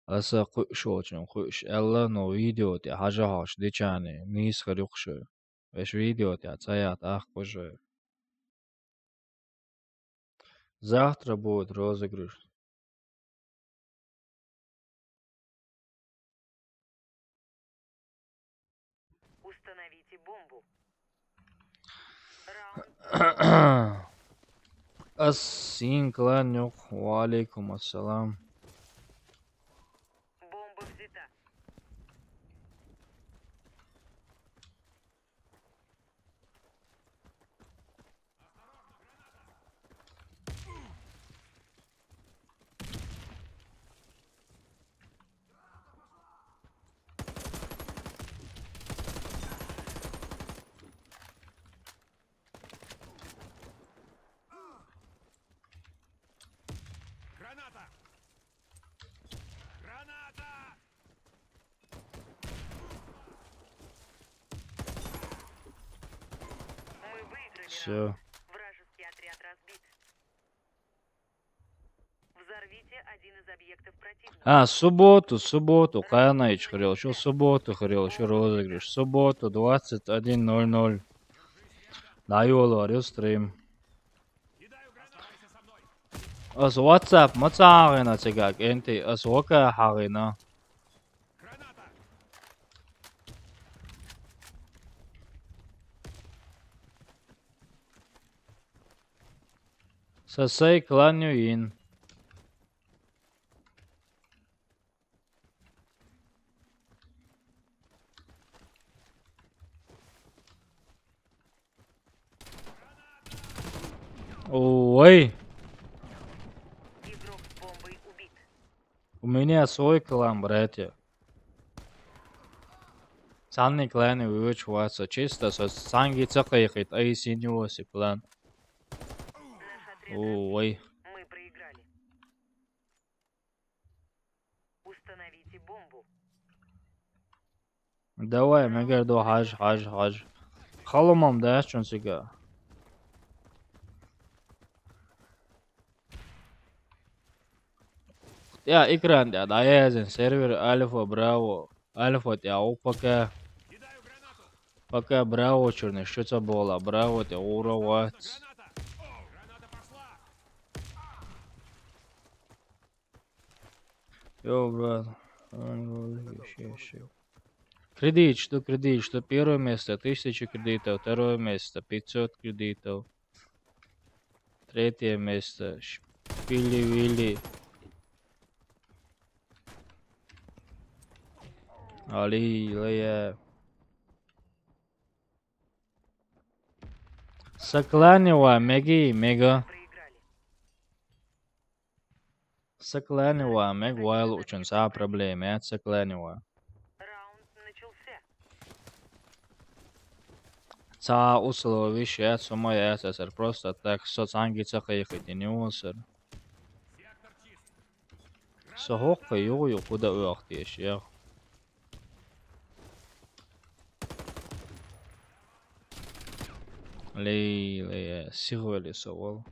Аса кхуьуш волчун кхуьуш аьлла, но видео тӀе хьажа хьош дичани, нийса хир ю-кх шу. Веш видео тӀе цӀа яхь тӀаккха уже. Завтра будет розыгрыш. Установите бомбу. Раунд. Ас син клан юкъ. Ва алейкум ассалам. Бомба взята. Граната! Граната! Мы выиграли. Всё. Раунд. Вражеский отряд разбит. Взорвите один из объектов противника. А, субботу, субботу, къаьннайчу хир йолчу, субботу хир йолчу розыгрыш. Субботу, двадцать один ноль ноль. ДӀайолор ю стрим. Ас WhatsApp ма ца хьахийна цигахь, кӀентий, ас вака хьахийна. Са сай клан ю йина. Ой. Игрок с бомбой убит. У меня свой клан, братья. Цхьанний клане воьдуш вац со, чисто со цхьаьнгге ца кхайкхийта, айса йина ю аса и клан. Наш отряд разбит. Ой. Мы проиграли. Установите бомбу. Давай, мегар ду, хьажа, хьажа, хьажа. Хала ма дац шуна цигахь. ТӀе экран тӀе дӀаяздина сервер Альфа Браво. Альфа тӀе ву пока. Пока Браво чуьра шу ца бохуш, Браво тӀе гӀур вац. Йо, брат. Кредит, что кредит, что первое место, тысяча кредитов, второе место, пятьсот кредитов, третье место, шпили-вили. Али, лая. Са клане ван мегий, мега. Са клане ван мега, вай луучун цхьа а проблема яц, са клане ван. Цхьа а условиш яц, хӀума яц аса, просто так, со цхьаьнгге ца кхайкхийта йина ю аса. Со хӀокху юха ю, куда оьху теша, яха. Лей, лей, сихвели со вал.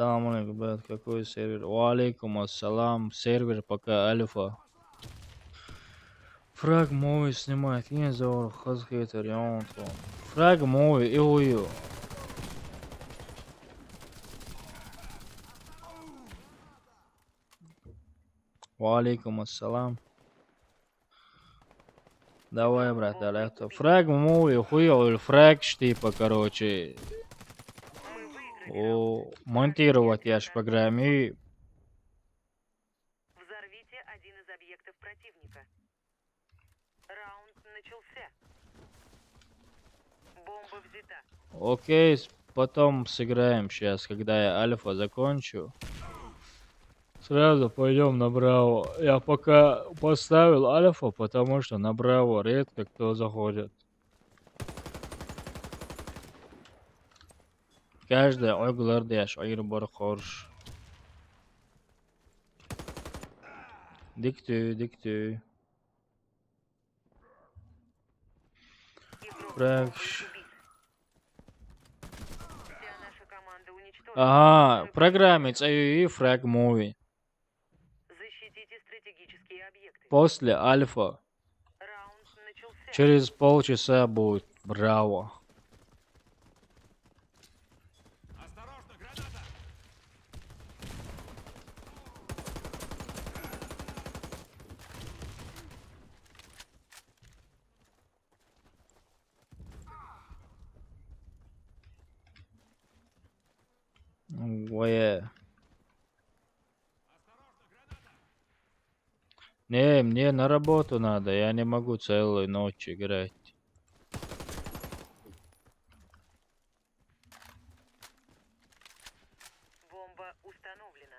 Салам алейкум, брат, какой сервер? Ва алейкум ассалам, сервер пока альфа. Фраг Муви снимает, я забыл, хазхейтер, я он там. Фраг Муви, и ую. Ва алейкум ассалам. Давай, брат, давай. Фраг Муви, хуёвый фраг, типа, короче. О, монтировать я ж программе. Взорвите один из объектов противника. Раунд начался. Бомба взята. Окей, с- потом сыграем сейчас, когда я альфа закончу. Сразу пойдем на Браво. Я пока поставил альфа, потому что на Браво редко кто заходит. Каждая оглордеш, айрбор хорш. Дикту, дикту. Фраг. Ага, программе цаю и фраг Муви. Защитите стратегические объекты. После альфа. Раунд начался. Через полчаса будет Браво. Ой. Не, мне на работу надо, я не могу целую ночь играть. Бомба установлена.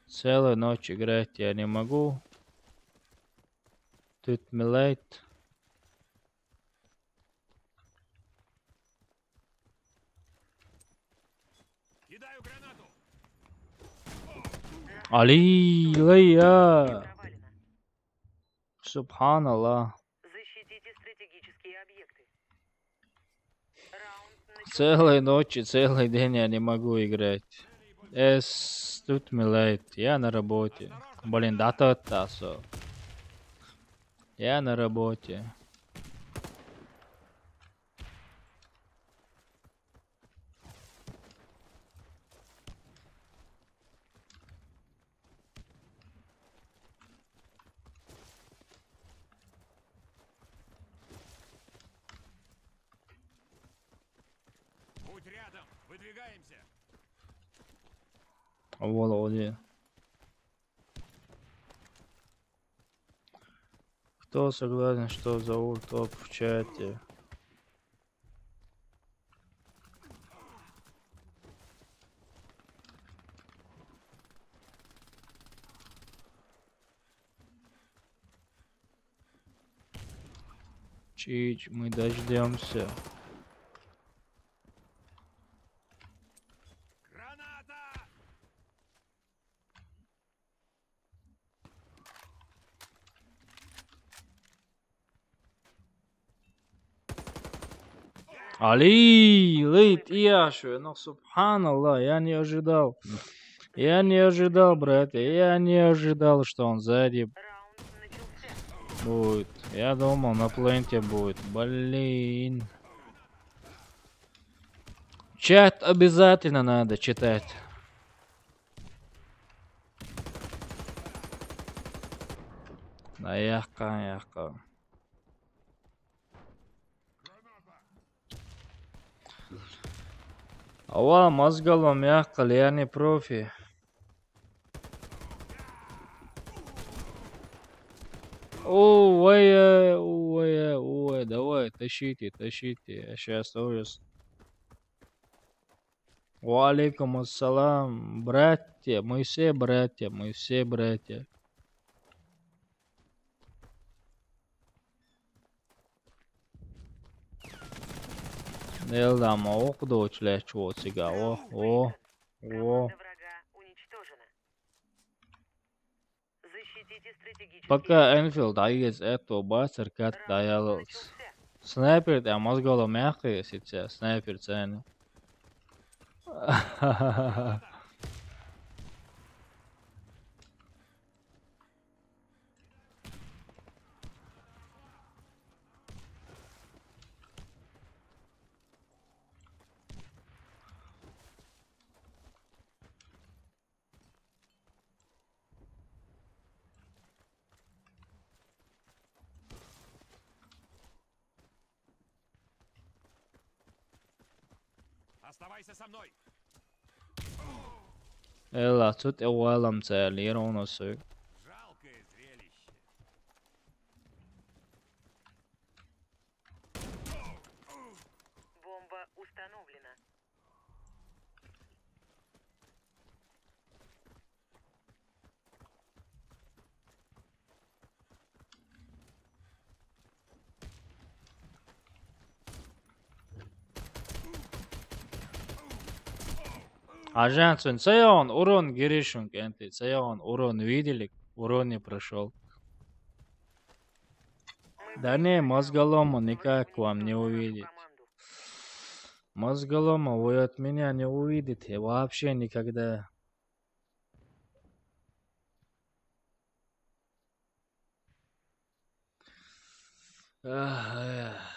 Целую ночь играть я не могу. Тут милейт. Кидаю гранату. Али, лая. Субханаллах. Защитите стратегические объекты. Целой ночи, целый день я не могу играть. Эс, тут милейт. Я на работе. Блин, да тот тасо. Я на работе. Будь рядом, выдвигаемся. Вот, вот. Кто согласен, что Заур топ в чате? Чич, мы дождемся. Али, лейт, Иашуэ, ну, субханаллах, я не ожидал. Я не ожидал, братья, я не ожидал, что он сзади будет. Я думал, на пленте будет. Блин. Чат обязательно надо читать. Аяхка, аяхка. Ава, мозголом яхкал, я не профи. Ой, ой, ой, давай, тащите, тащите. Я сейчас тоже с- Ва алейкум ассалам, братья, мы все братья, мы все братья. Нелдама окдочлячвоцига, о, о, о. Пока Энфилд айгес это бацар кат даялылц. Снайпер да мозголом яхкы сица, снайпер цены. Оставайся со мной! Ella, tu te olam cēli ir un osu. Жалкое зрелище. Бомба установлена. Ažants un Seon, урон гиришун кенти, Seon, урон видели, урон не прошёл. Да не, мозголома никак вам не увидеть. Мозголома вы от меня не увидите вообще никогда. Ах, эх.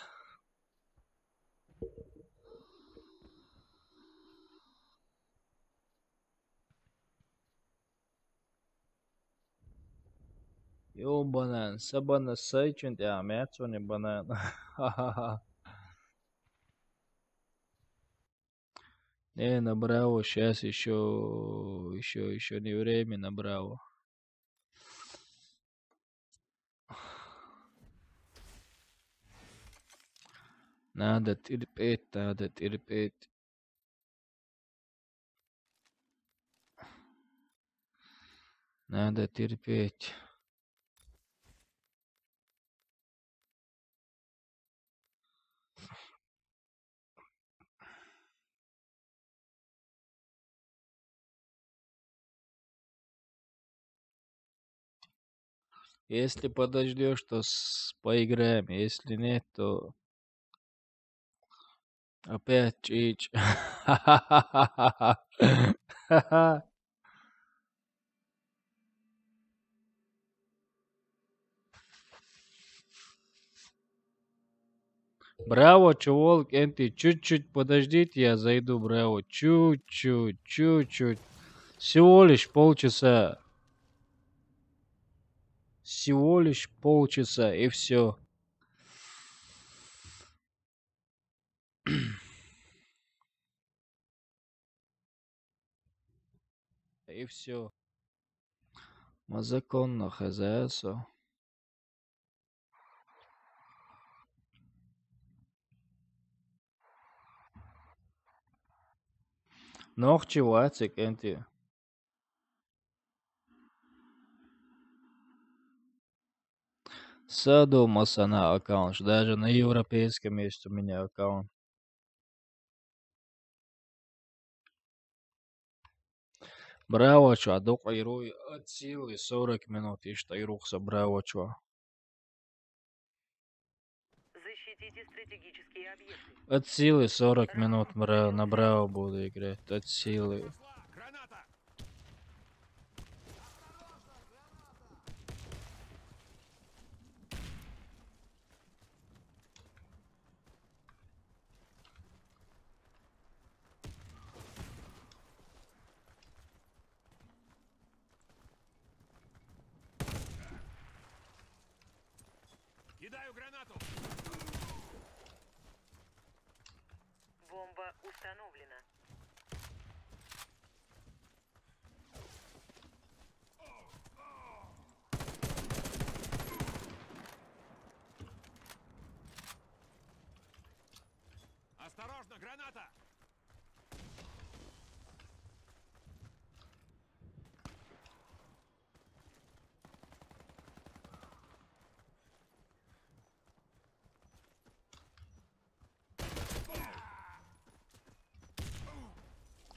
Ёбаный, сабана сайчунтя, а мятсони банан. Не, на Браво щас ещё, ещё, ещё не время на Браво. Надо терпеть, надо терпеть. Надо терпеть. Если подождёшь, то с-, поиграем. Если нет, то опять чич. Браво, чувол кенти, чуть-чуть подождите, я зайду, Браво. Чуть-чуть, чуть-чуть. Всего лишь полчаса. Всего лишь полчаса, и всё. И всё. Ма законно хозяйство. Нохчи вацик энти. Садо Масана аккаунт, даже на европейском есть у меня аккаунт. Браво, чувак, докъа ируй от силы сорок минут, ишта ирухса, браво, чувак. Защитите стратегические объекты. От силы сорок минут, бра-, на Браво буду играть, от силы. Кидаю гранату! Бомба установлена. Осторожно, граната!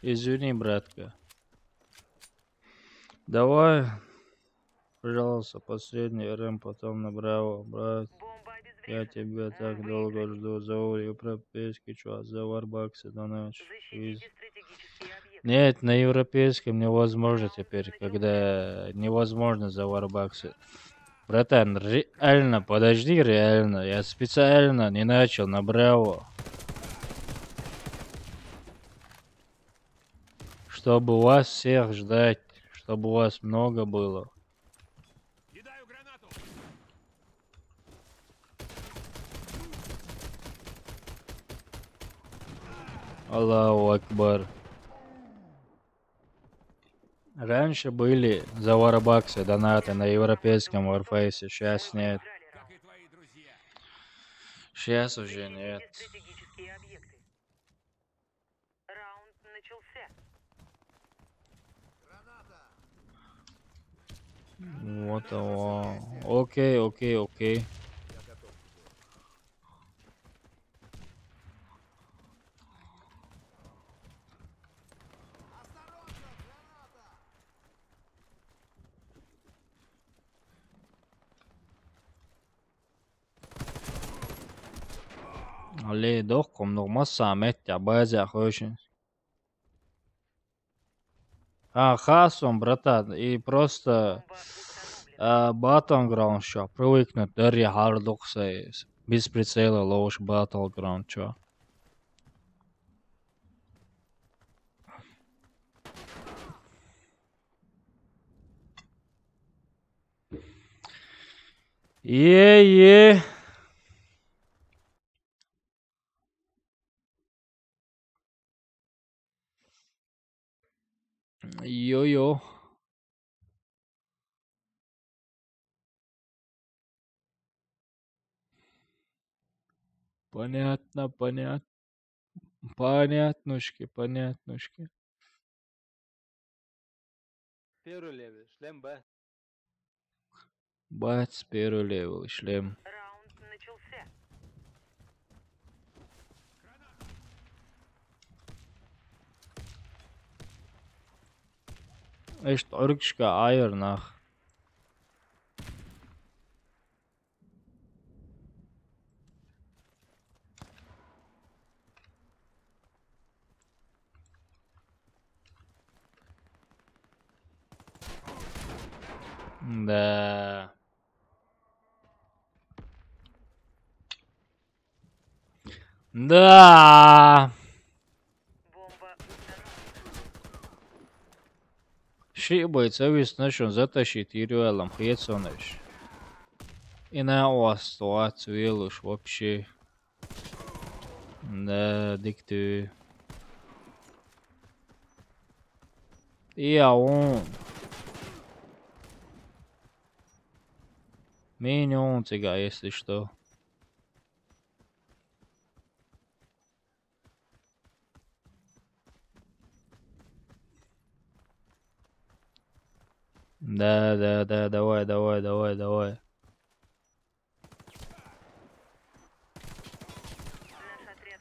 Извини, братка. Давай, пожалуйста, последний РМ, потом на Браво, брат. Я тебя так долго жду. За европейский, чё, за варбаксы доначу. Нет, на европейском невозможно теперь, когда невозможно за варбаксы. Братан, реально, подожди, реально. Я специально не начал на Браво. Чтобы вас всех ждать, чтобы вас много было. Кидаю гранату. Аллаху Акбар. Раньше были за варабаксы донаты на европейском Warface, сейчас нет. Сейчас уже нет. Раунд начался. Вот его. Окей, окей, окей. Алло, дохком, ну, масса меття, базя, хошин. А, Хасон, братан, и просто а, Battleground, что, привыкнуть, дарья хардук, без прицела ловишь Battleground, что. Е-е. Йо-йо. Понятно, понятно. Понятнушки, понятнушки. Первый левел, шлем Б. Бац, первый левел, шлем. Раунд начался. Эш торгшка айрнах. Да. Да. Ши бойца виснашун затащить ирвелам хецонеш. И на вас ситуацию велуш вообще. Да, диктую. И а он. Минимум тебя, если что. Да, да, да, давай, давай, давай, давай.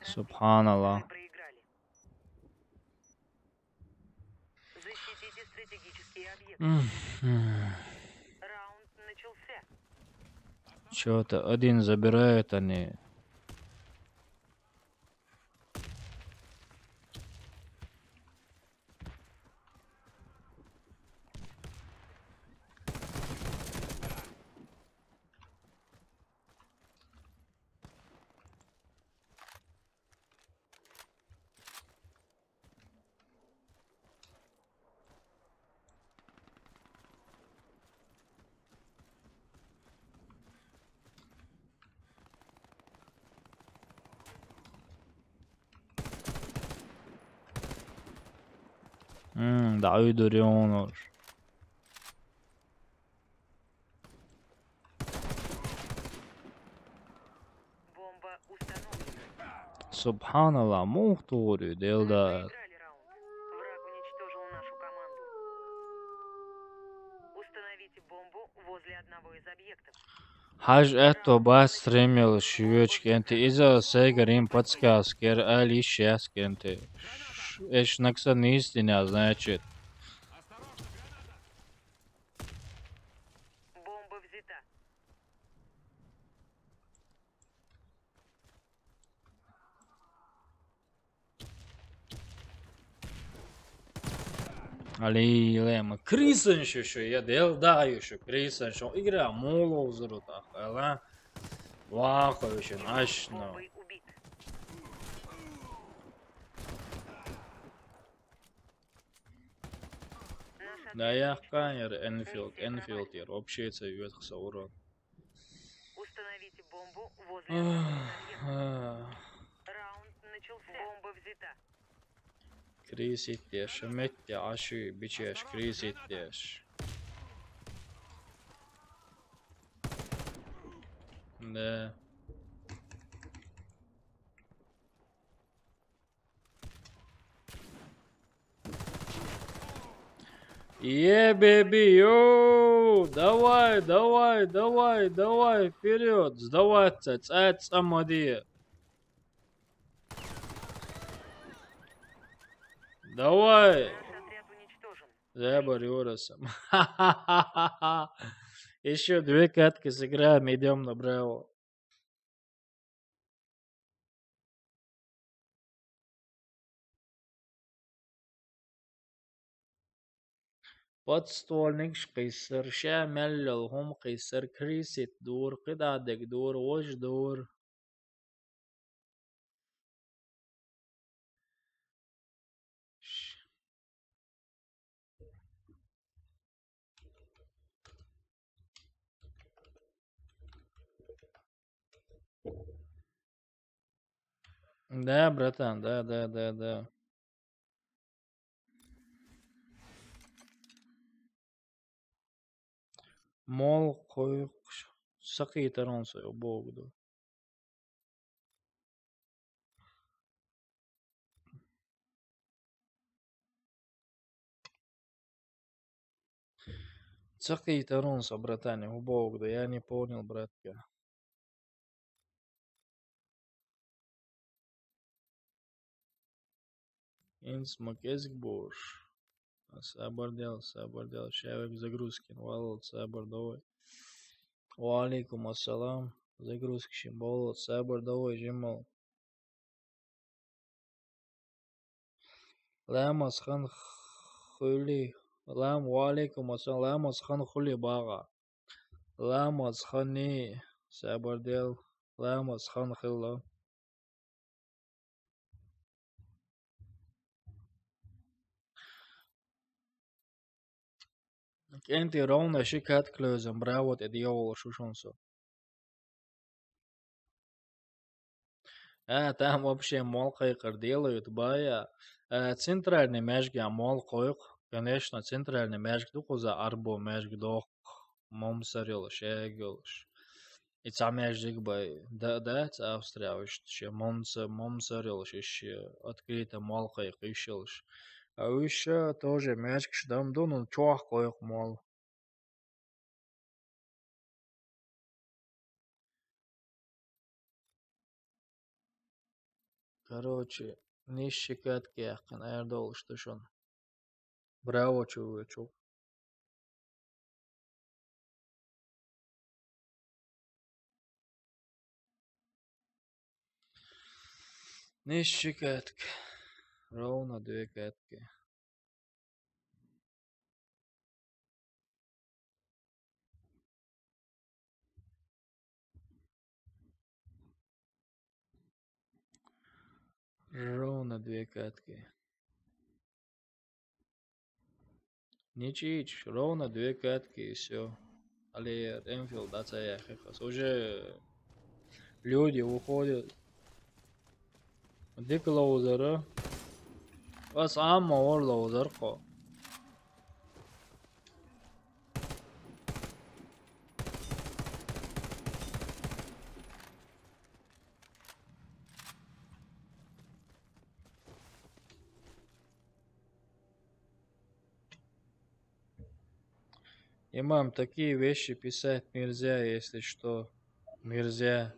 Субханаллах. Чё-то один забирают они. М, да, уйдурёнуш. Субханаллах, мух тугъури делда. Хаж эту бас стримил шивёчки энти иза сегарим подсказкер али шяскенти. Эш накса нистиня, значит. Али лема. Крисен шо шо, я дел даю шо, крисен шо. Игра моло взрутах, ала. Ваховичен, ашно. Да я канер Энфилд, Энфилд, я вообще это вет хса урон. Установите бомбу возле одного из объектов. Раунд начался. Бомба взята. крисить деш, метте аши бичеш крисить деш. Да. Е, беби, йоу! Давай, давай, давай, давай, вперёд! Сдаваться, цаца моди. Давай! Наш отряд уничтожен. Забор Юросом. Еще две катки сыграем, идем на Браво. Подствольник къийсар, шамаллал хум къийсар, крисит дур, къидадек дур, вож дур. Да, братан, да, да, да, да. Мол къойкъ сакъитарон сой, обогду. Сакъитарон сой, братане, обогду. Я не понял, братка. Инсмак эзик буш. Сабардел, сабардел. Шавек загрузкин. Валал, сабар, давай. Ва алейкум ассалам. Загрузкишин болот. Сабар, давай, жимал. Ламаз хан хули. Лам, ва алейкум ассалам. Ламаз хан хули бага. Ламаз хани, сабардел, ламаз хан хилла. Кенти ровно шикат клёзом, браво, эд йоула шушунсу. А, там вообще мол къойкъар делают, бая. А, центральный межгя мол къойкъ, конечно, центральный межг дукъуза арбо межг дох, момсарил, шегилш. И ца межг бай, да, да, ца Австрия, иш, ше момса-, момсарил, иш, открыто мол къойкъ, ишилш. А ещё тоже межг шдам дунун чох къойкъ мол. Короче, ниш шикаьтка яьккхин аьр долуш ду шуна. Браво, чу вуьйцу. Ниш шикаьтка. Ровно две катки. Ровно две катки. Ничич, ровно две катки и всё. Али Энфилд ацаяхихас. Уже люди уходят. Дик лоузера. Ас амма ор лоузер кхо. Имам, такие вещи писать нельзя, если что. Нельзя.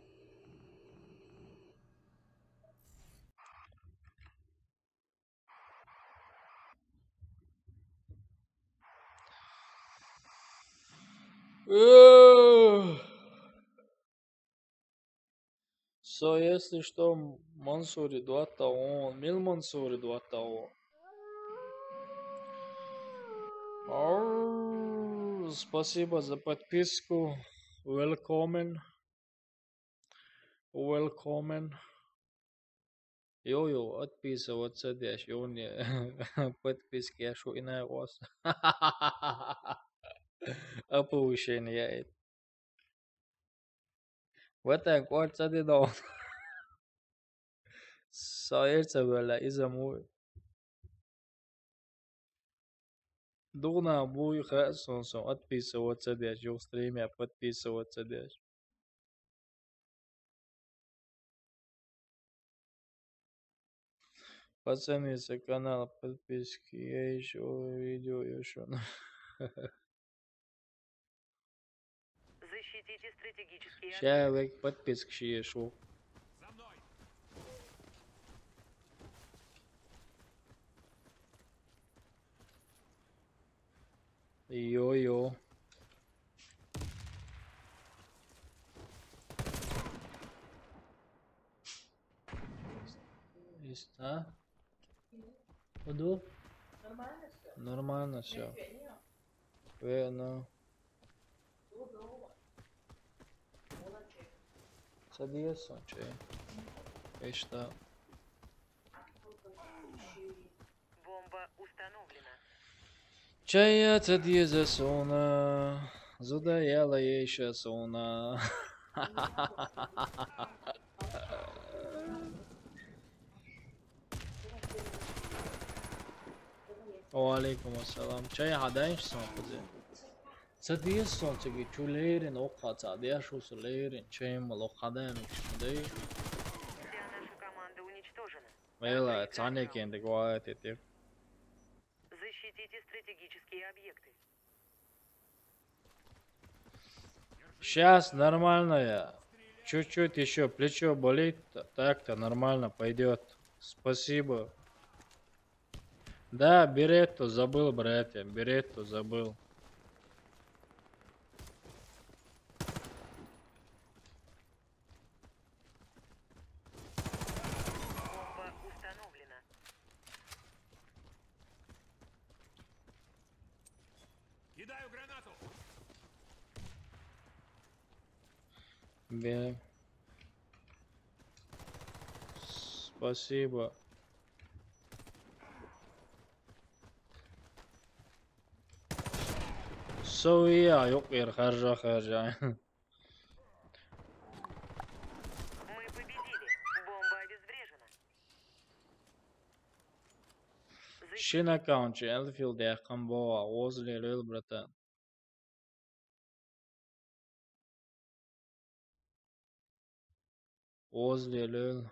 Эх. Со, если что, Мансури дуатта он, мил Мансури дуатта он. Ау, спасибо за подписку. Welcome. Welcome. Йо, йо, отписываться деш, йо, не. Подписки я шу инай вас. Оповещение я. Ватан кварца де дон. Саир ца вела иза му. Дугна буй хассон сон отписываться деш, юг стримя подписываться деш. Пацаны, за канал подписки, я еще видео еще. Защитите стратегические объекты. Человек подписки еще. Йо-йо. Есть, а? Буду? Нормально все? Нормально все. Верно. Садись, чай. Эшта. Бомба установлена. Чая цадеза сона, зуда яла еша сона. Ва алейкум ассалам. Чая хадаеш сон кузе. Цадеза сон чаги чулерин окха цадеш усулерин чаем ло хадаем кшмудей. Вся наша команда уничтожена. Вела, цане кенде гуаэте тек. Защитите стратегические объекты. Сейчас нормально я. Чуть-чуть еще плечо болит. Так-то нормально пойдет. Спасибо. Да, беретту забыл, братья. Беретту забыл. Бомба установлена. Кидаю гранату. Бе. Спасибо. Совия, yok yer, harca harca. Мы победили. Бомба обезврежена. Шин аккаунт чи Элфилд яхам бо, возле лёл, братан. Возле лёл.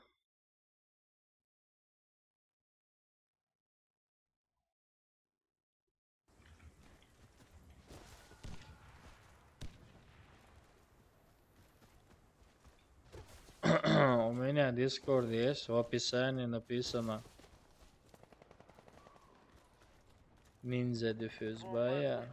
У меня Discord есть, в описании написано. Ниндзя дефьюз бая.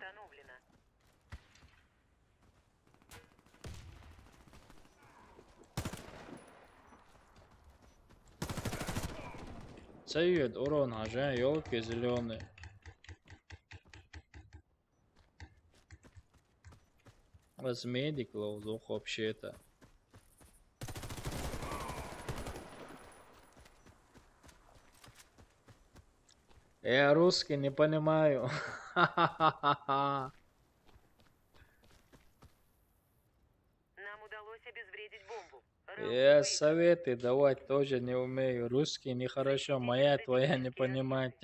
Цаюет урон, а же ёлки зеленые. Вас медик лоу лох вообще-то. Я русский не понимаю. Нам удалось обезвредить бомбу. Раунд выигран. Я советы давать тоже не умею. Русский нехорошо, моя твоя не понимать.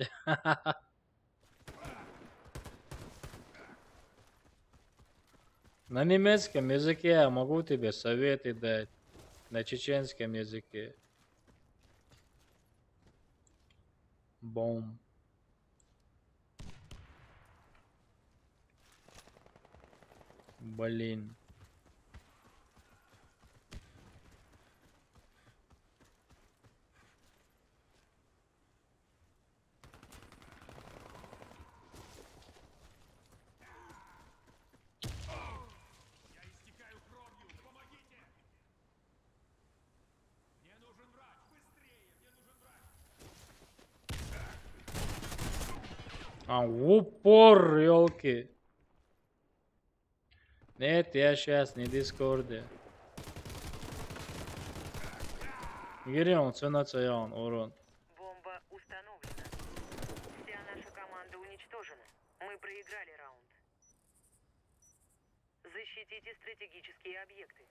На немецком языке я могу тебе советы дать. На чеченском языке. Бом. Блин. А, в упор, ёлки. Нет, я сейчас не в Дискорде. Гири он, цена цаян, урон. Бомба установлена. Вся наша команда уничтожена. Мы проиграли раунд. Защитите стратегические объекты.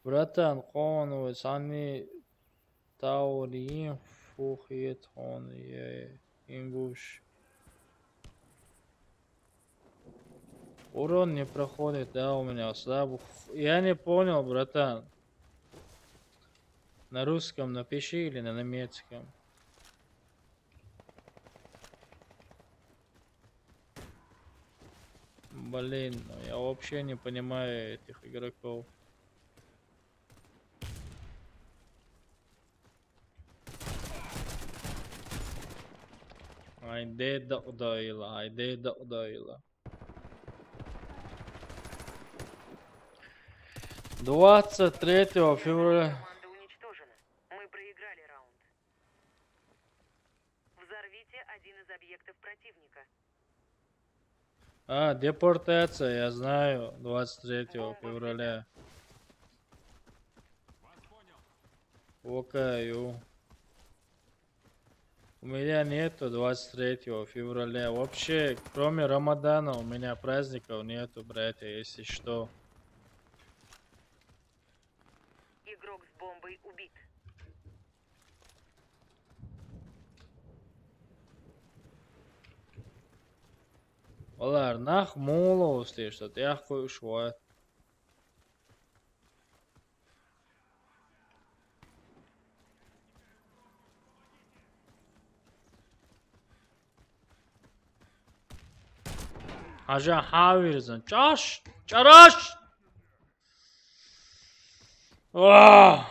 Братан, кон, сани Таурин фухетхон е ингуш. Урон не проходит, да, у меня слабый. Я не понял, братан. На русском напиши или на немецком. Блин, ну я вообще не понимаю этих игроков. Айде докдойла, айде докдойла. Двадцать третьего февраля. Команда уничтожена. Мы проиграли раунд. Взорвите один из объектов противника. А, депортация, я знаю, двадцать третьего февраля. Окей. У меня нету двадцать третьего февраля. Вообще, кроме Рамадана, у меня праздников нету, братья, если что. Игрок с бомбой убит. Olar naq mūlūs tieši tad jākuši vai. Aža havirzan. Čaš! Čaraš! Ah!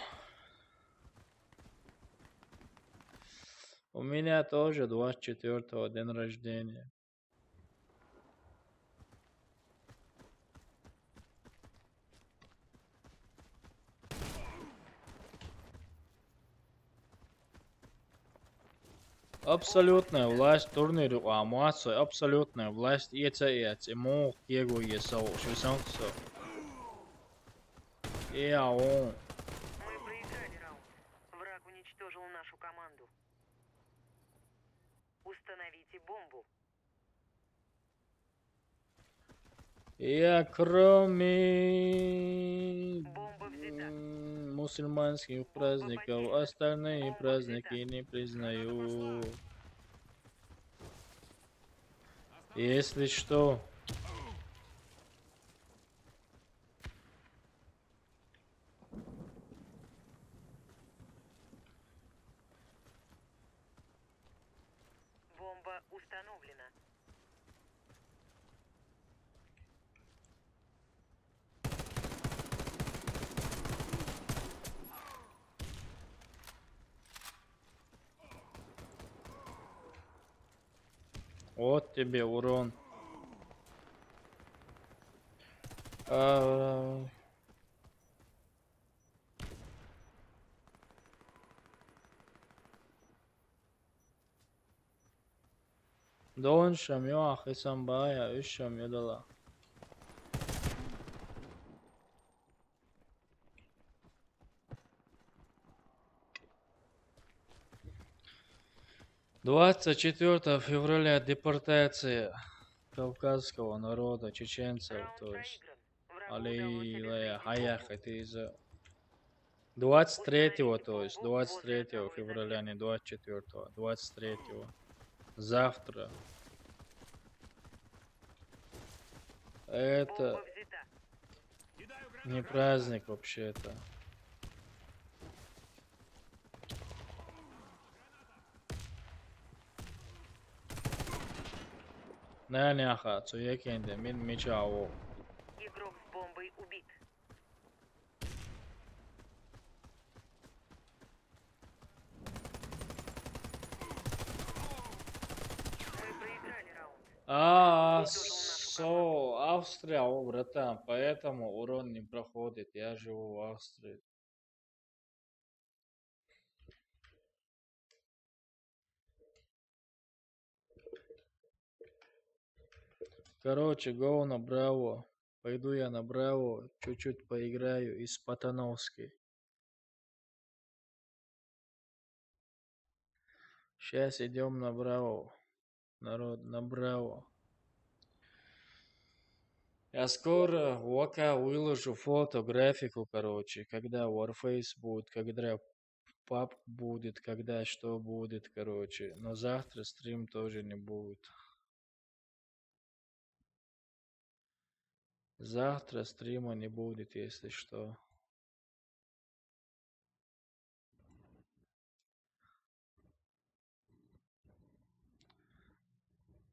У меня тоже двадцать четвёртого день рождения. Абсолютная власть, турнир у Амуацу, абсолютная власть, и это, и это, ему кего есть, шо сам всё. И а он. Мы проиграли раунд. Враг уничтожил нашу команду. Установите бомбу. Я кроме, м, мусульманских праздников, остальные праздники не признаю. Если что. Бомба установлена. Вот тебе урон. А, Доншам ё ахысам бая, үшшам ё дала. Двадцать четвёртого февраля депортация кавказского народа, чеченцев, то есть. Аллилуйя, хаяха, это из-за двадцать третьего, то есть двадцать третьего февраля, не двадцать четвёртого, двадцать третьего. Завтра. Это не праздник вообще-то. Нани аха, цу екенде мин мича о. Игрок с бомбой убит. Мы проиграли раунд. А, со, Австрия, о, братан, поэтому урон не проходит. Я живу в Австрии. Короче, go на Браво. Пойду я на Браво, чуть-чуть поиграю из-Патановски. Щас идём на Браво. Народ, на Браво. Я скоро в ВК выложу фото, графику, короче, когда Warface будет, когда пабг будет, когда что будет, короче. Но завтра стрим тоже не будет. Завтра стрима не будет, если что.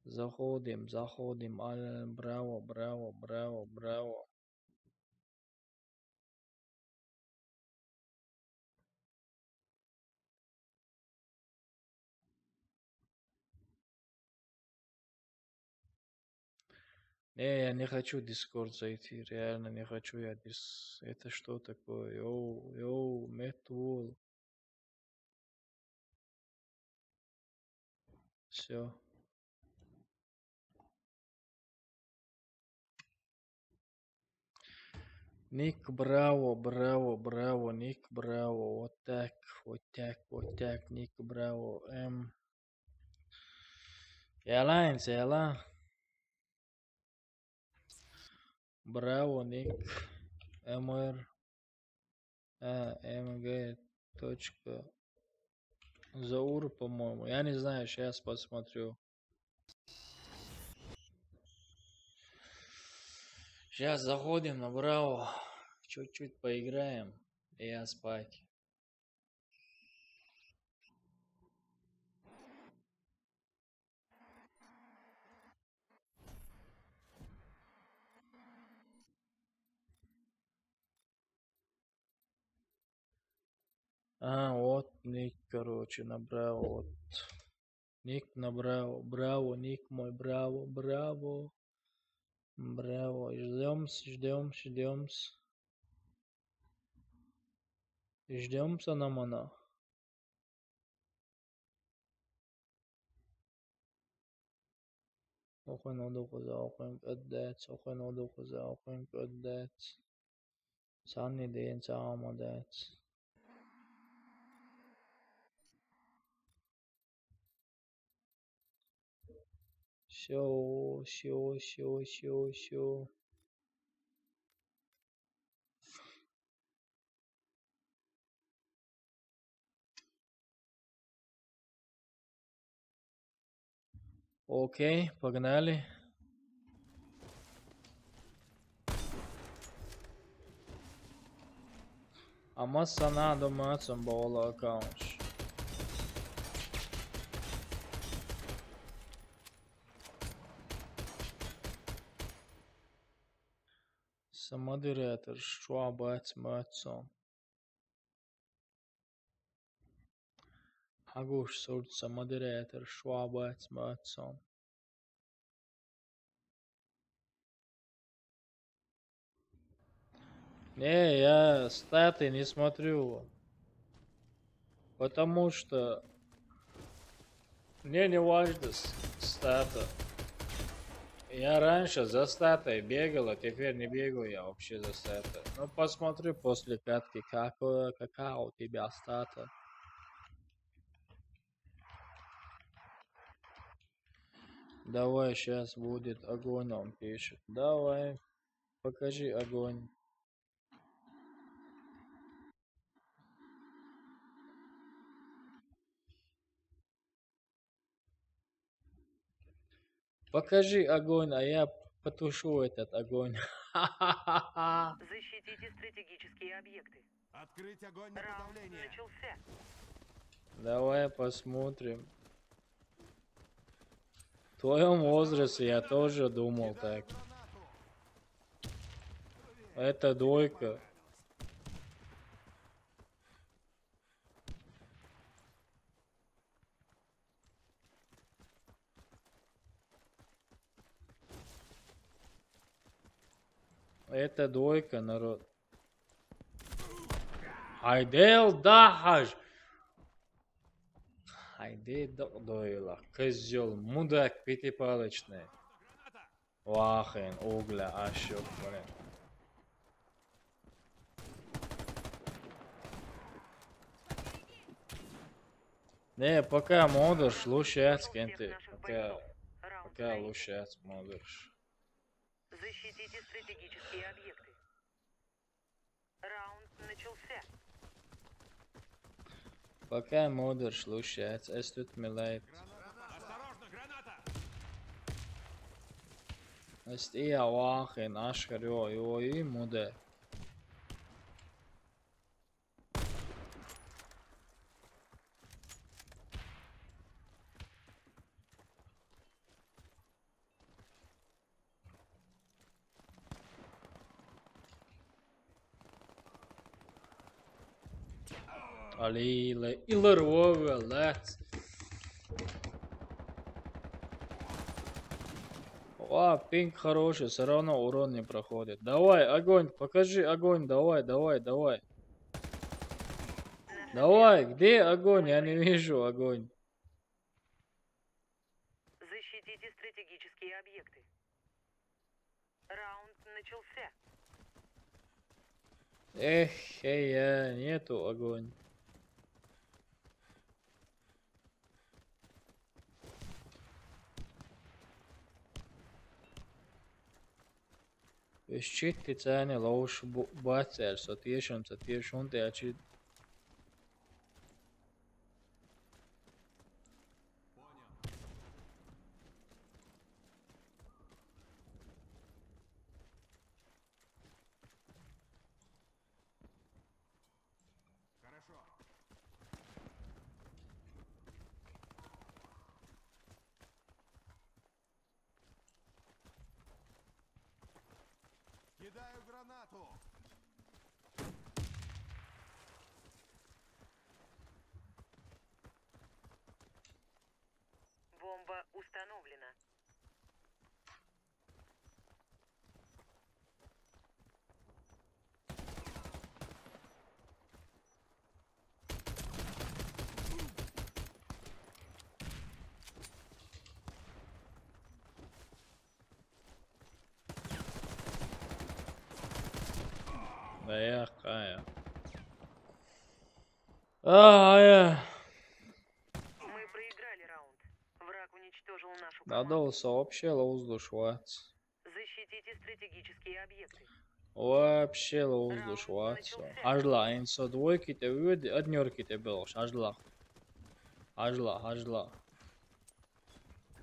Заходим, заходим. Аль-, браво, браво, браво, браво. Не, я не хочу в Discord зайти, реально не хочу я дис-, это что такое? Йоу, йоу, Мэтт Уолл. Все. Ник, браво, браво, браво, Ник, браво. Вот так, вот так, вот так, Ник, браво. М. Ялан, яла. Браво, Ник. М Р. А, М Г точка Заур, по-моему. Я не знаю, сейчас посмотрю. Сейчас заходим на Браво. Чуть-чуть поиграем. И я спать. А, вот Ник, короче, на Браво, вот. Ник на Браво, Браво, Ник мой, Браво, Браво. Браво, ждём, ждём, ждём. Ждём, Санамана. Охуен одугуза, охуен коддец, охуен одугуза, охуен коддец. Санни ден саамадец. Всё, всё, всё, всё, всё. Окей, погнали. Ама сана да мацам бала аккаунт. Са модератор, шуабац мацам. Агуш сурца модератор, шуабац мацам. Не, я статы не смотрю. Потому что мне не важно с-, стата. Я раньше за статой бегал, а теперь не бегаю я вообще за статой. Ну, посмотрю после катки, какое, какая у тебя стата. Давай, сейчас будет огонь, он пишет. Давай, покажи огонь. Покажи огонь, а я потушу этот огонь. Защитите стратегические объекты. Открыть огонь на Раунд подавление. Начался. Давай посмотрим. В твоем возрасте я тоже думал так. Это двойка. Это двойка, народ. Айдел дахаш. Айде дойла. Козел, мудак, пятипалочный. Вахен, угля, ашок, блин. Не, пока модерш, лучше кенты. Пока, пока лучше модерш. Защитите стратегические объекты. Раунд начался. Пока модер слушается, es tut mir leid. Осторожно, граната! Es tīja vāhin aškar jo, jo īmude. Алиле, илар вовелец. Ва, пинг хороший, всё равно урон не проходит. Давай, огонь, покажи огонь, давай, давай, давай. Давай, где огонь? Я не вижу огонь. Защитите стратегические объекты. Раунд начался. Эх, эй, э, нету огонь. Ищите цены лучше бу-, бацер, со тиешем, со тиешем, те ачи. Хорошо. Кидаю гранату. Бомба установлена. Да я, Кая. А, я. Мы проиграли раунд. Враг уничтожил нашу команду. Надо сообщил уздушевать. Защитите стратегические объекты. Вообще лоуз душ ватсо. Ажла, эн со двойки те выведи, однёрки те белш. Ажла. Ажла, ажла.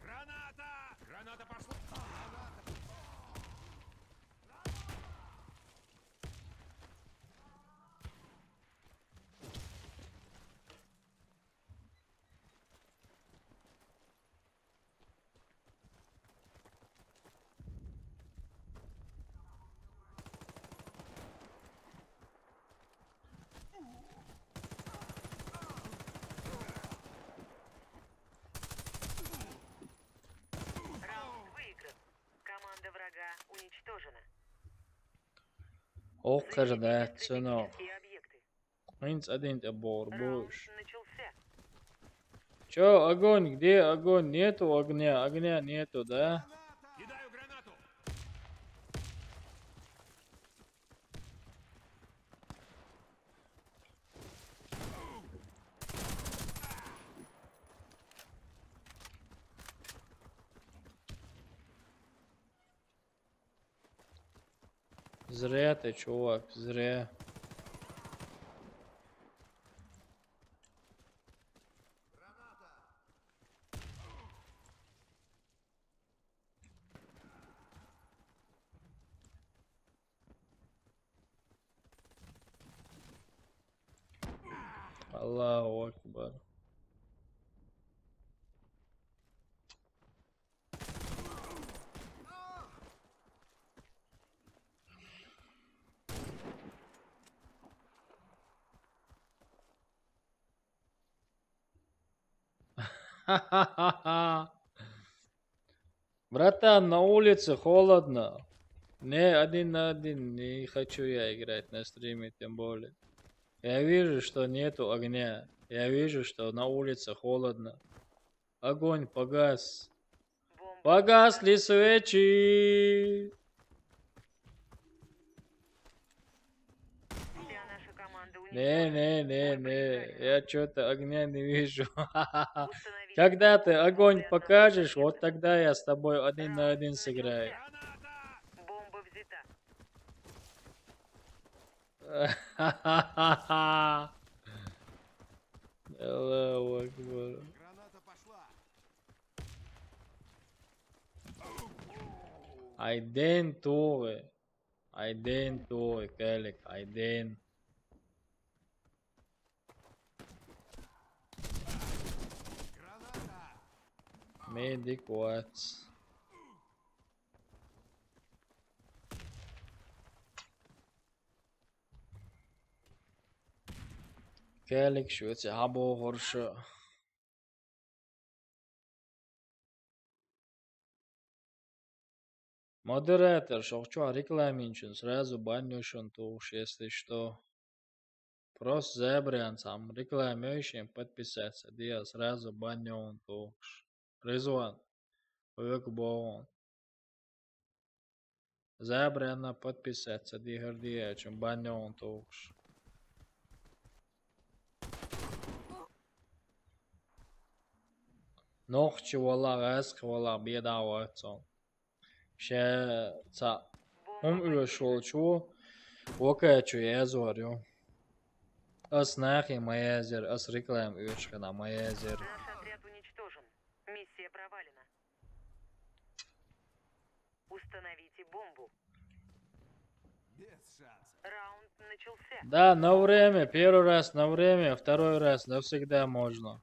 Граната! Граната пошла! Раунд выигран. Команда врага уничтожена. Ох, Защитите кардацу, но. Стратегические объекты. Инц один те бор, Раунд больше. Начался. Чё, огонь? Где огонь? Нету огня, огня нету, да? Кидаю гранату. Зря ты, чувак, зря. Аллаху акбар. Братан, на улице холодно. Не, один на один, не хочу я играть на стриме, тем более. Я вижу, что нету огня. Я вижу, что на улице холодно. Огонь погас. Погасли свечи. Не, не, не, не, я чё-то огня не вижу. Когда ты огонь покажешь, вот тогда я с тобой один на один сыграю. Бомба взята. Аллаху акбар. Айден тугъи. Айден тугъи, Калик, айден. Медик вац. Калик, шу ци хьабохурша. Модератор, шух чу рекламинчун сразу баннёшун тухуш, если что. Просто забрянцам рекламирующим подписаться, диа сразу баннёшун тухуш. Ризван, уйок богун. Забрана подписаться, дихар диачун баннёшун тухуш. Нохчи вала, гӀаскхи вала бедагӀа вацун. Ше ца хӀум уьш волчу вакачу язор ю. Ас нахи ма язер, ас реклама уьш хина ма язер. Наш отряд уничтожен. Миссия провалена. Установите бомбу. Без шансов. Раунд начался. Да, на время. Первый раз на время, второй раз навсегда можно.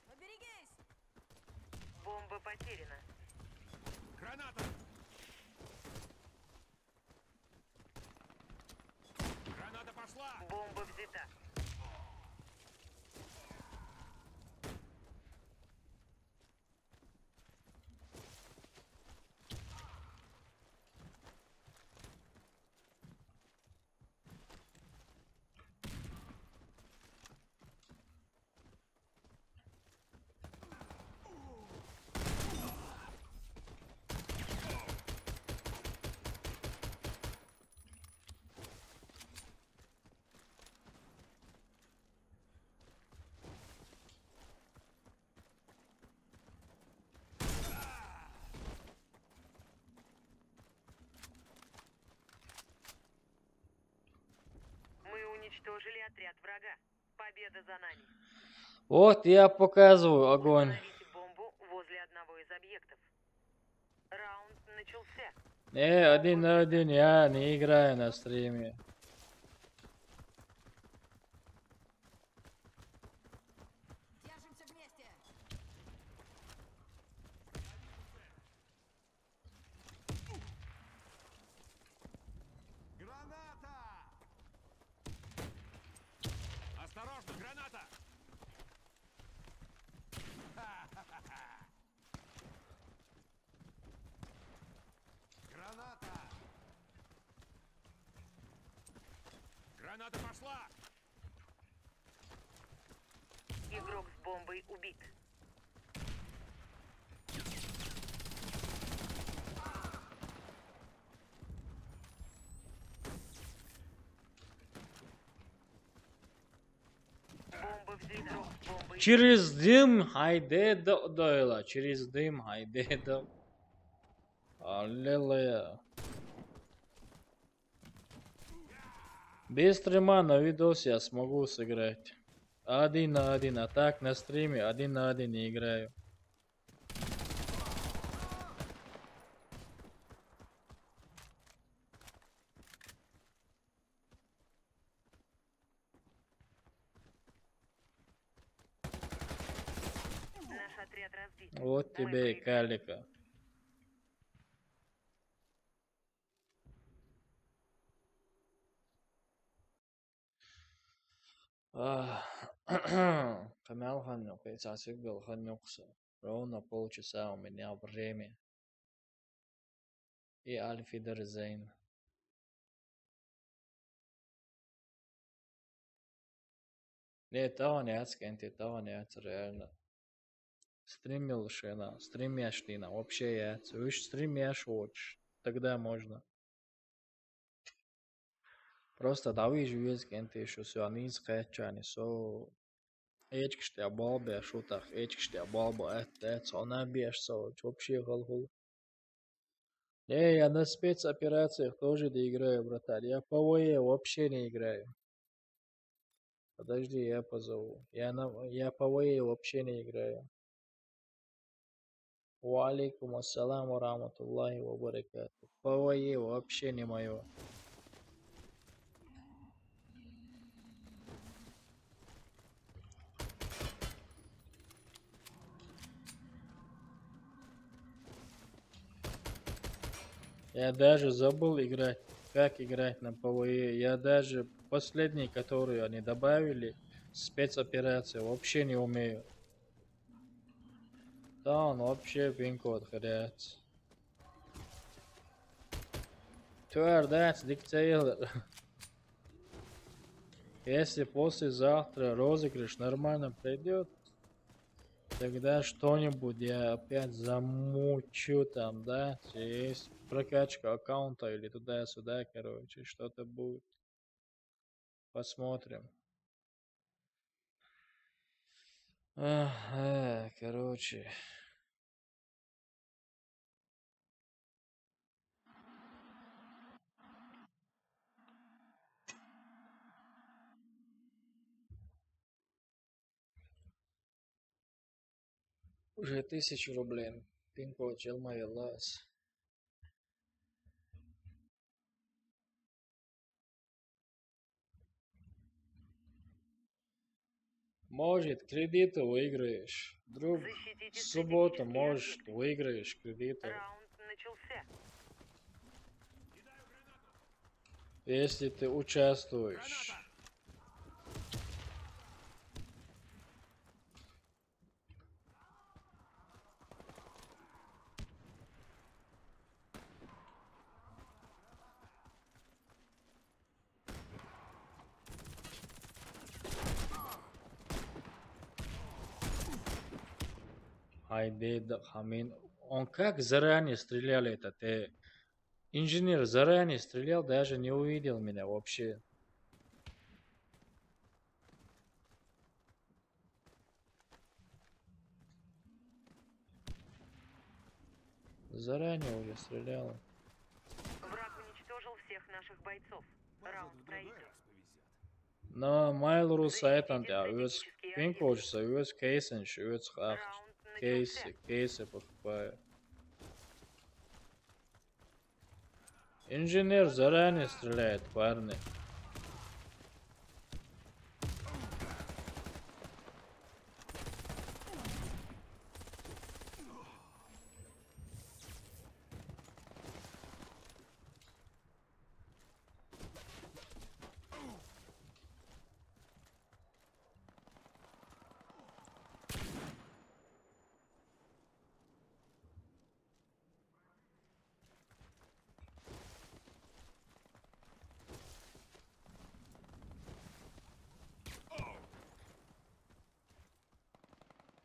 Поберегись! Бомба потеряна. Граната! Граната пошла! Бомба взята. Мы уничтожили отряд врага. Победа за нами. Вот я показываю огонь. Установите бомбу возле одного из объектов. Раунд начался. Не, один на один я не играю на стриме. Держимся вместе. Граната! Осторожно, граната! Граната! Граната пошла! Игрок с бомбой убит. Через дым хайде дойла, через дым хайде. Аллилуйя. Без стрима на видосе я смогу сыграть. Один на один, а так на стриме один на один не играю. Наш отряд разбит. Вот тебе и калика. Къамел хан юкъе, цацик бел хан юкъса. Ровно полчаса у меня время. И Альфидер Зейн. Не, тагъан яц, кенти, тагъан яц, реально. Стримил шена, стрим яшдина, вообще яц. Уж стрим яш воч, тогда можно. Просто дави живец кенти, что всё, они из кэтчани, со эчкиште балбе шутах, эчкиште балбо эт, эт, со она беш, со вообще халхул. Не, я на спецоперациях тоже не играю, братан. Я по В Е вообще не играю. Подожди, я позову. Я на, я по В Е вообще не играю. Ва алейкум ассалам ва рахматуллахи ва баракатух. По В Е вообще не моё. Я даже забыл играть, как играть на П В Е. Я даже последний, который они добавили, спецоперация, вообще не умею. Да, он вообще пин-код хряц. Твердец, диктейлер. Если послезавтра розыгрыш нормально пройдет, тогда что-нибудь я опять замучу там, да? Есть прокачка аккаунта или туда-сюда, короче, что-то будет. Посмотрим. Ага, короче. Уже тысячу рублей. Пин-код, чел моя лас. Может, кредиты выиграешь. Друг, в субботу, может, выиграешь кредиты. Раунд начался. Если ты участвуешь. Ай, бедах, хамин. Он как заранее стрелял этот, э, инженер заранее стрелял, даже не увидел меня вообще. Заранее уже стрелял. Враг уничтожил всех наших бойцов. Раунд проигран. Но Майл Рус айтан, да, өз пин-кодса, өз кейсен, өз хак кейси, кейси покупаю. Инженер заранее стреляет, парни.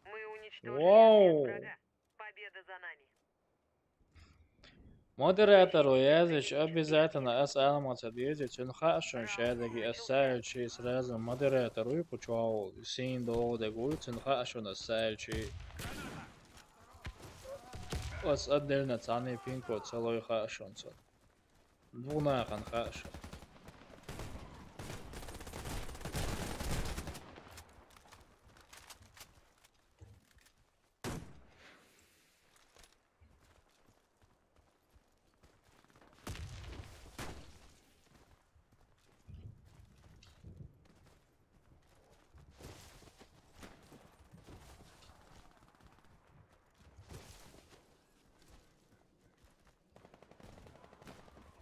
Мы уничтожили отряд врага. Победа за нами. Модератор уязвич обязательно ас аламаца дези, цун хашун шадеги ас сайл чи сразу модератор уй пучуал, син долдег уй цун хашун ас сайл чи. Ас отдельно цаны пин-код целой хашун цун. Двунахан хашун.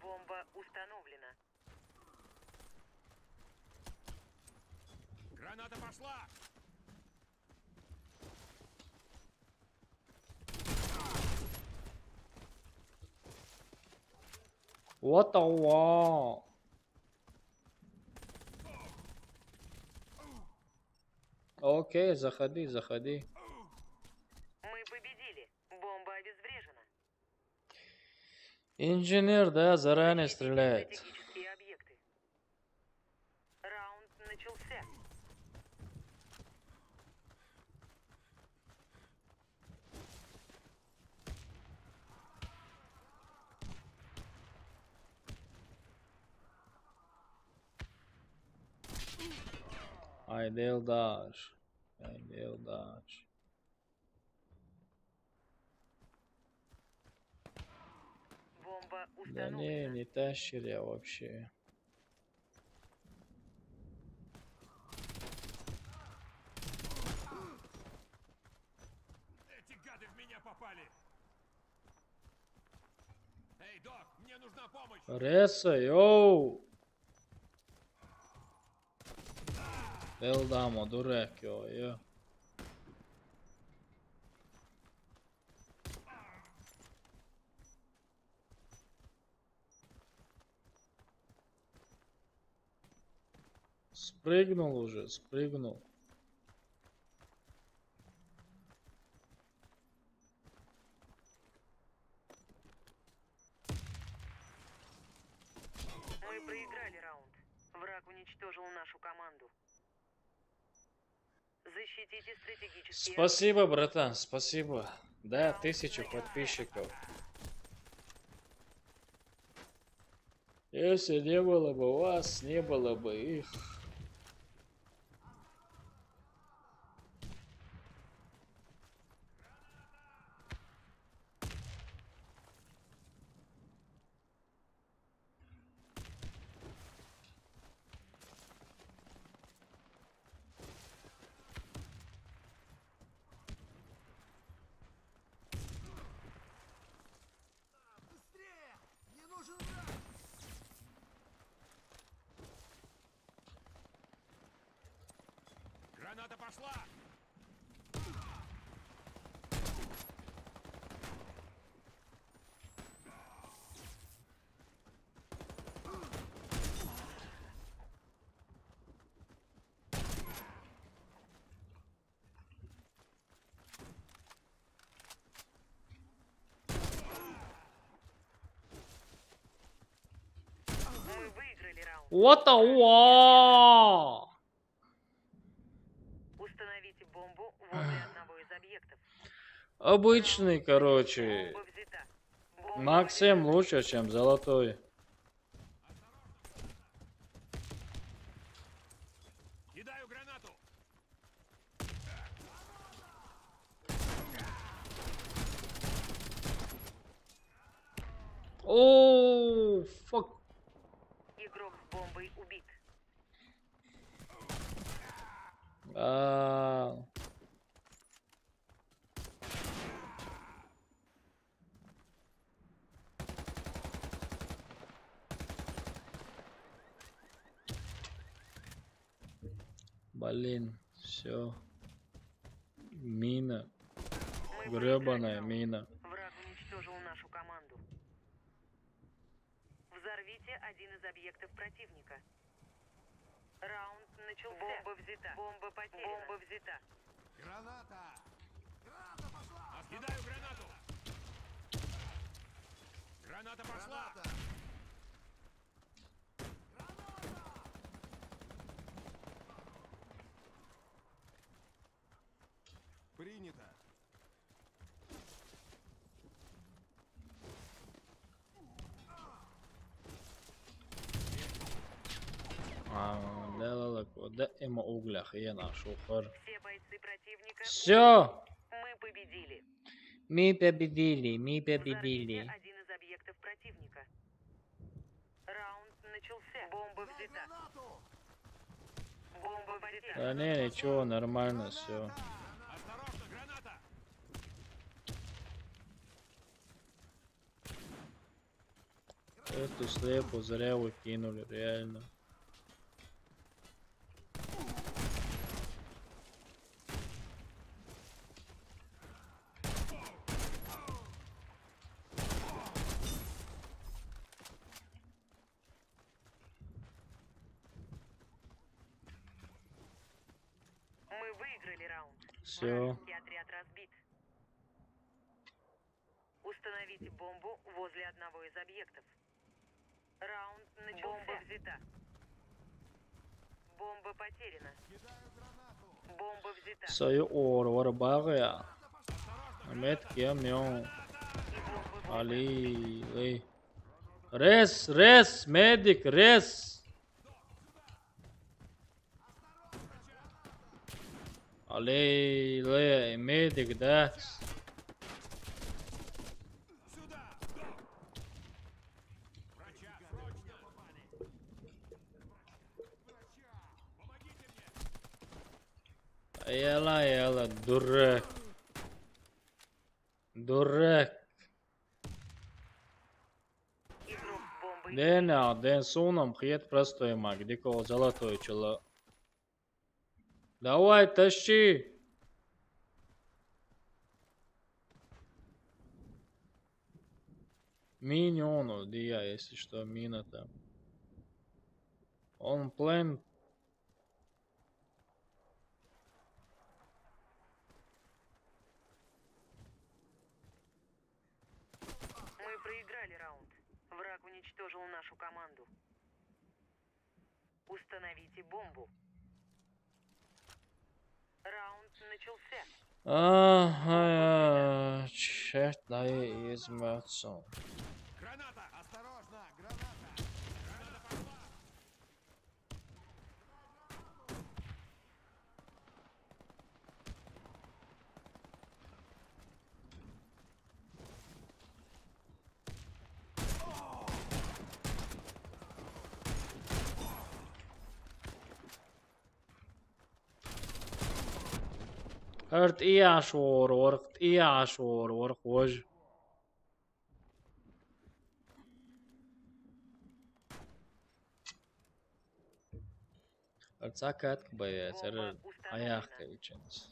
Бомба установлена. Граната пошла! What the wa? Окей, заходи, заходи. Мы победили. Бомба обезврежена. Инженер, да, заранее стреляет. Стратегические объекты. Раунд начался. Айде, Элдаш. Айде, Элдаш. Бомба Да не, установлена. Не та херня вообще. Эти гады в меня попали! Эй, док, мне нужна помощь! Реса, йоу! Элдамо, дурак, йоу, йоу. Спрыгнул уже, спрыгнул. Мы проиграли раунд. Враг уничтожил нашу команду. Защитите стратегические Спасибо, братан, спасибо. Да, тысячу подписчиков. Если не было бы вас, не было бы их. Быстрее! Мне нужен враг! Граната пошла! Мы выиграли раунд. What the wa? Установите бомбу возле одного из объектов. Обычный, короче. Бомба взята. Бомба Максим взята. Лучше, чем золотой. Кидаю гранату. Оу, фак. Игрок с бомбой убит. А. Блин, все. Мина. Мы Гребаная проиграли. Мина. Враг уничтожил нашу команду. Взорвите один из объектов противника. Раунд начался. Бомба взята. Бомба потеряна. Бомба взята. Граната! Граната пошла! Кидаю гранату! Граната пошла! Граната! Принято. А, да, да, да, да, има угля, хрена, шухар. Все бойцы противника. Все! Мы победили. Мы победили, мы победили. Взорвите один из объектов противника. Раунд начался. Бомба взята. Бомба взята. Да не, ничего, нормально все. Осторожно, граната! Эту слепу зря выкинули, реально. Мы выиграли раунд. Все. Вражеский отряд разбит. Установите бомбу возле одного из объектов. Раунд начался. Бомба взята. Бомба потеряна. Бомба взята. Сою ор вар багъя. Метки мён. Али, эй. Рез, рез, медик, рез. Аллей, ле, медик, да? Яла, яла, дурак. Дурак. Дэн, а, дэн сунам хет простой маг, дико золотой чело. Давай, тащи. Миньону, да я, если что, мина там. Он план. Мы проиграли раунд. Враг уничтожил нашу команду. Установите бомбу. Раунд начался. Ага, черт, на измятся. Граната! Осторожно! Граната! Граната пошла! Ар тӀияшор, орх, тӀияшор, орх, ож. Ар цакат кбая, цар аях кавиченс.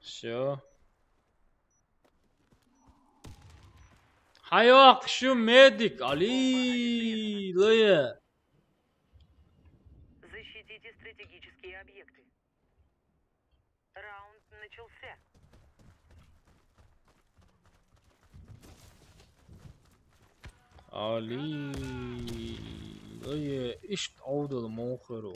Всё. Хайок, шу медик, али, лоя. Защитите стратегические объекты. Раунд начался. Али, лоя, ишт аудал мохеру.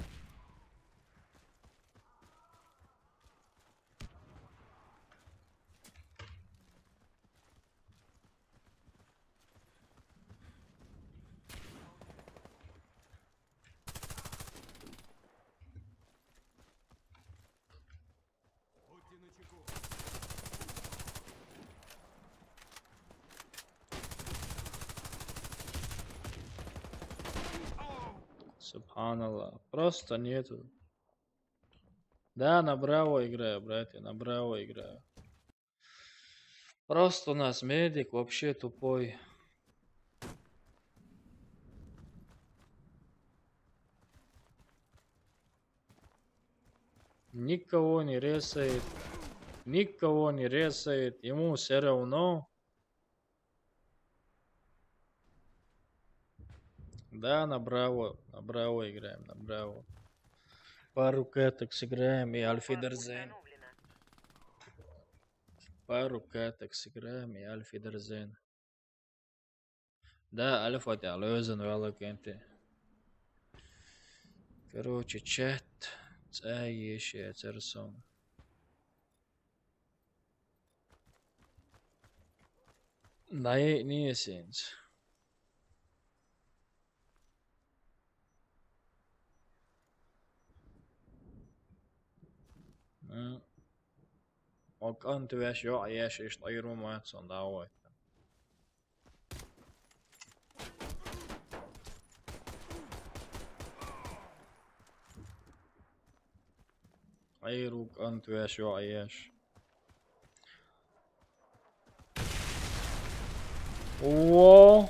Субханаллах. Просто нету. Да, на Браво играю, братья, на Браво играю. Просто у нас медик вообще тупой. Никого не ресает. Никого не ресает. Ему все равно. Да, на Браво. На Браво играем, на Браво. Пару каток сыграем и Альфи Дерзен. Пару каток сыграем и Альфи Дерзен. Да, Альфа тя лёзен вала кенте. Короче, чат. Цай ещё церсон. Дай не сенс. М. Ок, ан ты вяш, ё, а я ещё что и румат сон, да, ой. Ай, рук, ан ты вяш, ё, а я ещё. О!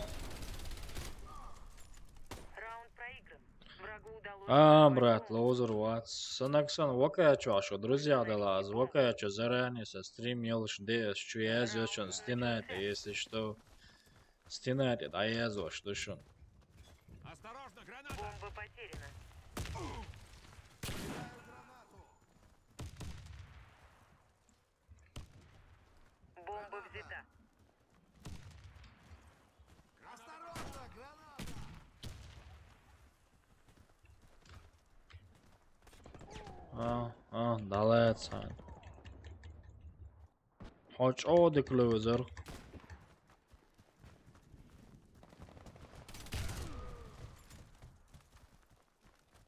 Раунд проигран. Врагу удалось... А, захватить брат, бомбу. Лоузер, вот. Санаксан, вакаячо, а что, друзья, да лаз, вакаячо, заранее со стрим не лишь дес, чуя зёчен, стенает, если что. Стенает, а я зо, что шон. Осторожно, граната! Бомба потеряна. Бомба взята. Осторожно, граната! А, а, далай цан. Хьо чӀоагӀа дика лоьзар.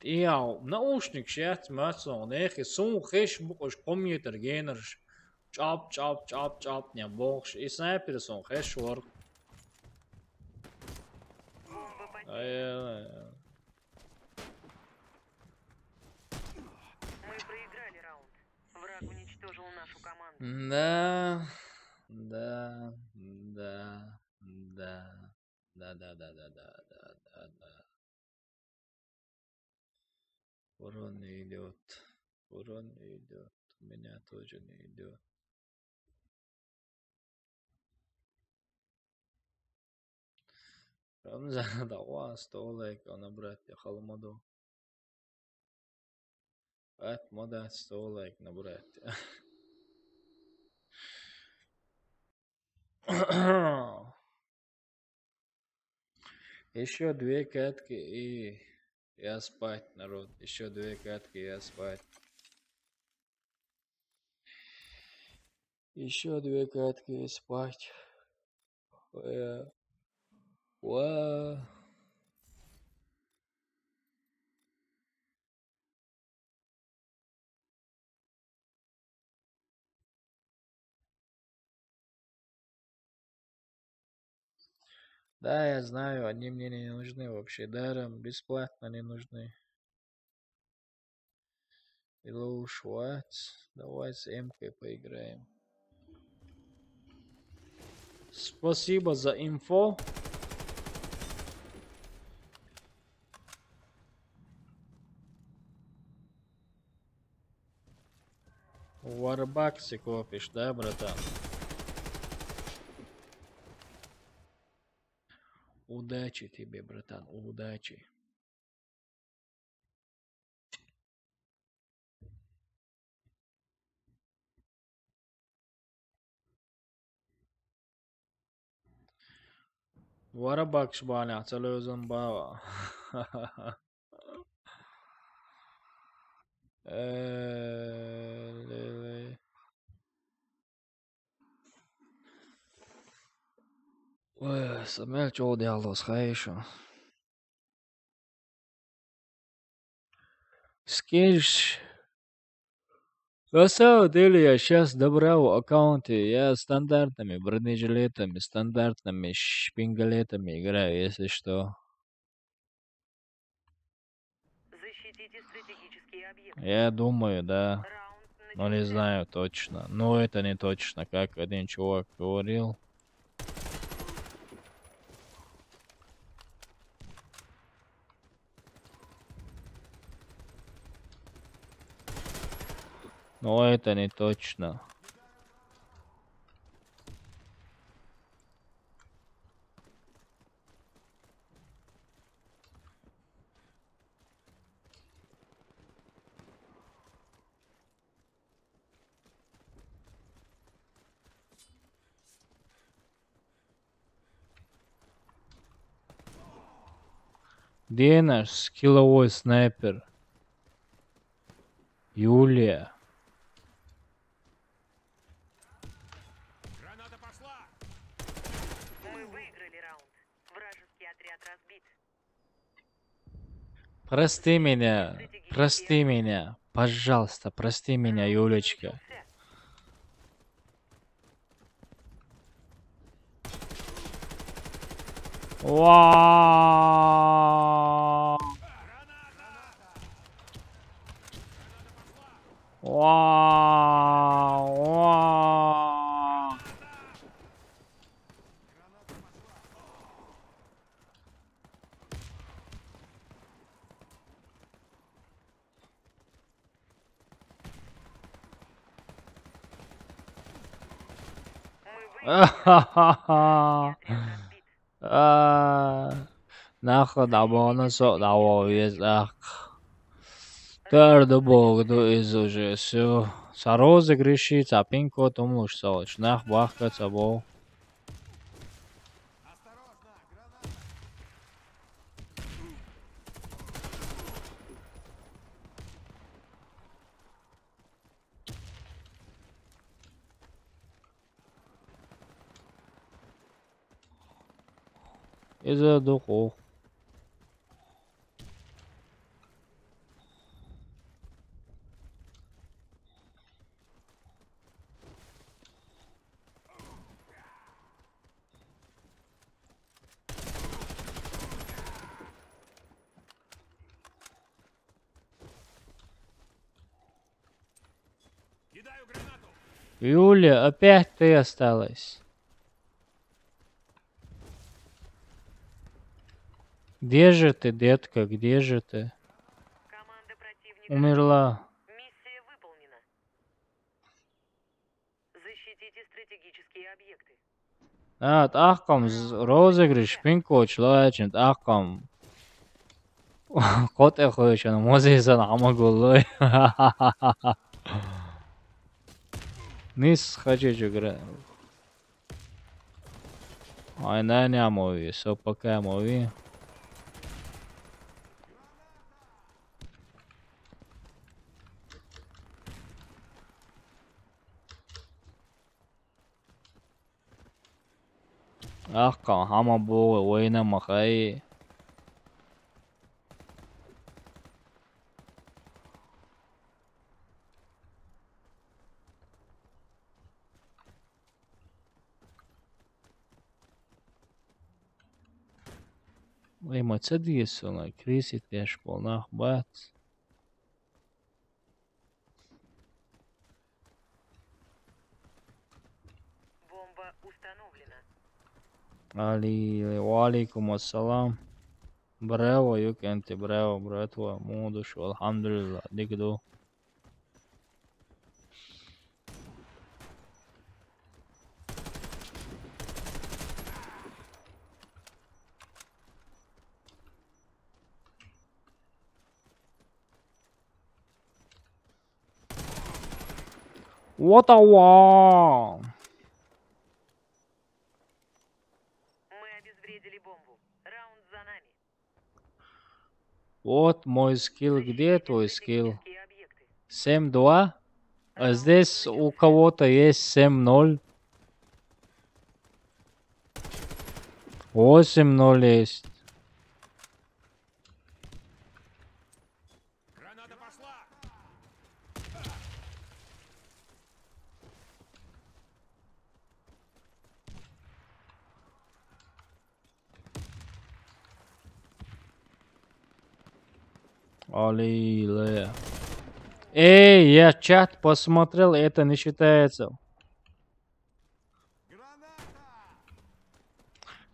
ТӀехьа наушник шец мацон, нехи сун хеш букъаш кхо метр генарш. ЧӀап, чӀап, чӀап, чӀап, не бохш. И снайпер сун хеш вар. Ай, ай, ай. Мы проиграли раунд. Враг уничтожил нашу команду. Да, да, да, да. Да, да, да, да, да, да, да, да. Урон не идёт. Урон не идёт. У меня тоже не идёт. Рамзан, давай сто лайков набрать, я холмаду. Ат мода сто лайк набрать. Еще две катки и я спать, народ. Еще две катки и я спать. Еще две катки и спать. Э, уа. Да, я знаю, они мне не нужны вообще, даром, бесплатно не нужны. Илоу Шварц, давай с М К поиграем. Спасибо за инфо. Варбаксы копишь, да, братан? Удачи тебе, братан, удачи. Вара бакш баня, целуем бава. Э, ле-, ле. Ой, самел чё делал, схайшо. Скинш. На самом деле я сейчас добрал аккаунты, я стандартными бронежилетами, стандартными шпингалетами играю, если что. Защитите стратегические объекты. Я думаю, да. Раунд. Но не начался. Знаю точно. Но это не точно, как один чувак говорил. Но это не точно. Где наш скилловой снайпер? Юлия. Граната пошла! Мы выиграли раунд. Вражеский отряд разбит. Прости меня, прости меня, пожалуйста, прости меня, Юлечка. Вау! Вау! Вау! Ахахаха. А, нахуй, да бона со, да во вез, ах. Твердо бог, ду из уже, всё. Са розыгрыши, цапинко, тумлуш, солоч. Нах, бахка, цабол. Осторожно, граната! Иза дукъу. Юля, опять ты осталась. Где же ты, детка, где же ты? Умерла. Защитите стратегические объекты. Ат ахкам розыгрыш пинкоч лачинт ахкам. Кот эхойчан мозесан амагуллой. Нис хаче чугра. Ай, на не амови, со пока амови. Ахка, хама бо, война махай. Эй, ма цадиесуна, крисит яшкол, нах, бац. Бомба установлена. Али, ва алейкум ассалам. Браво, Юкенте, браво, братва, мудуш, алхамдулилла, дигду. What a wow! Мы обезвредили бомбу. Раунд за нами. Вот мой скилл. Где твой скилл? Семь два. А здесь у кого-то есть семь ноль. Восемь ноль есть. Граната пошла! Аллилуйя. Эй, я чат посмотрел, это не считается.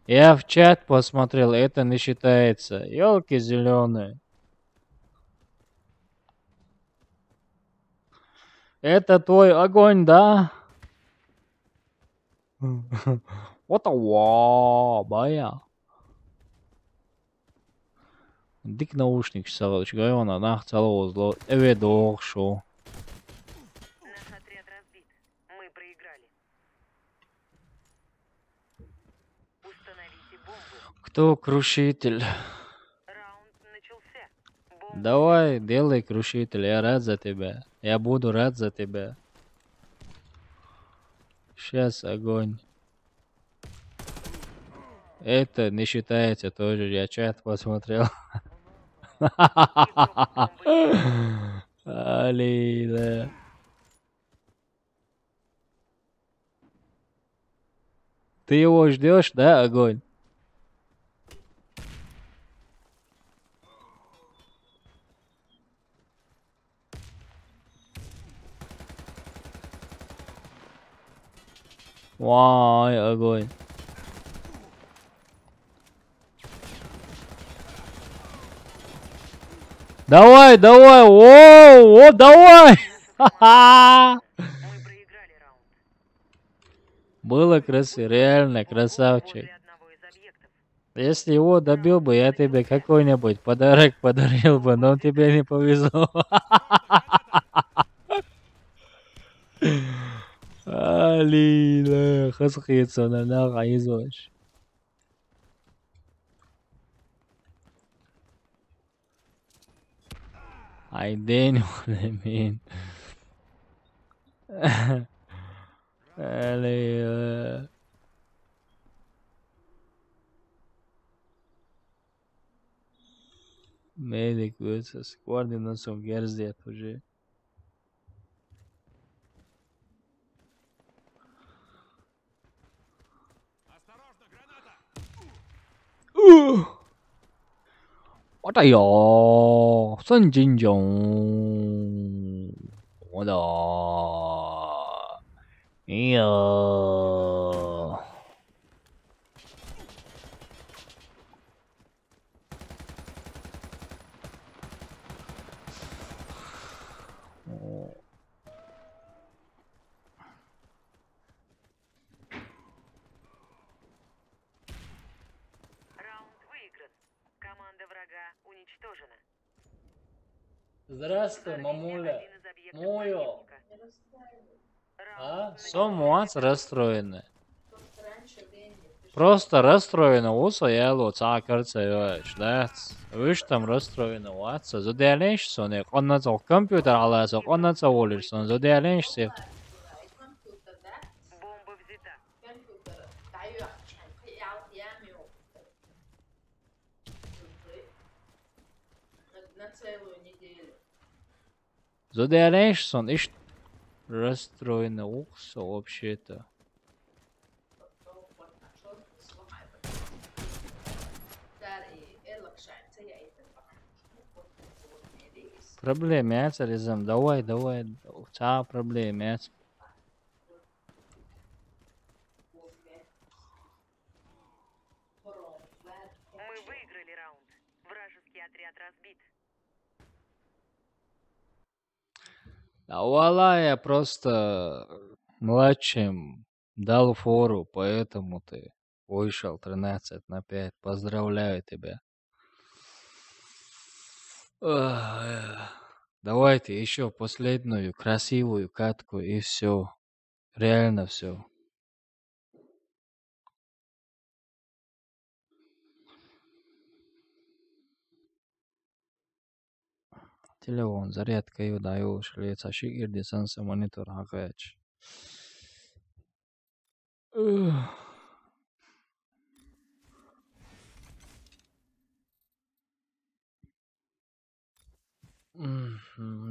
Я в чат посмотрел, это не считается. Ёлки зеленые. Это твой огонь, да? Вот а ва, бая. Дик наушник сагал чугайона нах цалоозло эве доохшо. Наш отряд разбит. Мы проиграли. Установите бомбу. Кто крушитель? Раунд начался. Бомба. Давай, делай крушитель, я рад за тебя. Я буду рад за тебя. Сейчас огонь. Это не считается тоже, я чат посмотрел. Алина. Ты его ждешь, да, огонь? Вай, огонь. Давай, давай, о, о, давай! Ха-ха! Было красиво, реально красавчик. Если его добил бы, я тебе какой-нибудь подарок подарил бы, но тебе не повезло. Алина, хысхыцона на айзош. I didn't want to mean. Алина. Медик высос. Координацию герздет уже. Ух! What are you? Sun Jin Jong. What the? Yeah. Раунд выигран. Команда врага уничтожена. Здравствуй, мамуля. Один из объектов Мойо. Противника. А? Сом вац расстроенный. Просто расстроенный уса яло цакар цаёш, да? Уж там расстроенный вац. Заделенш соне, он на цал компьютер аласа, он на цал улиш сон, заделенш се. Бомба взята. На целую неделю. Заделенш сон, ишт расстроенный уса вообще-то. Проблема яц, резам. Давай, давай. Ца проблема яц. Мы выиграли раунд. Вражеский отряд разбит. Да вала, я просто младшим дал фору, поэтому ты вышел тринадцать на пять. Поздравляю тебя. Ах, давайте еще последнюю красивую катку и все. Реально все. Телефон зарядка ю даю, шли цаши ирди санса монитор хакач.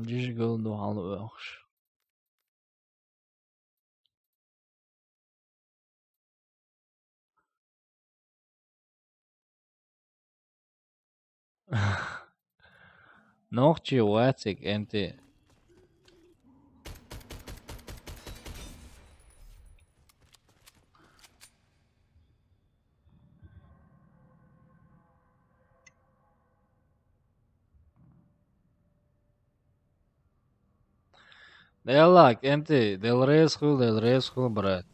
Жижигал духал уахш. Нохчи вацик энти. Делак, энти, делрез хул, делрез хул, брат.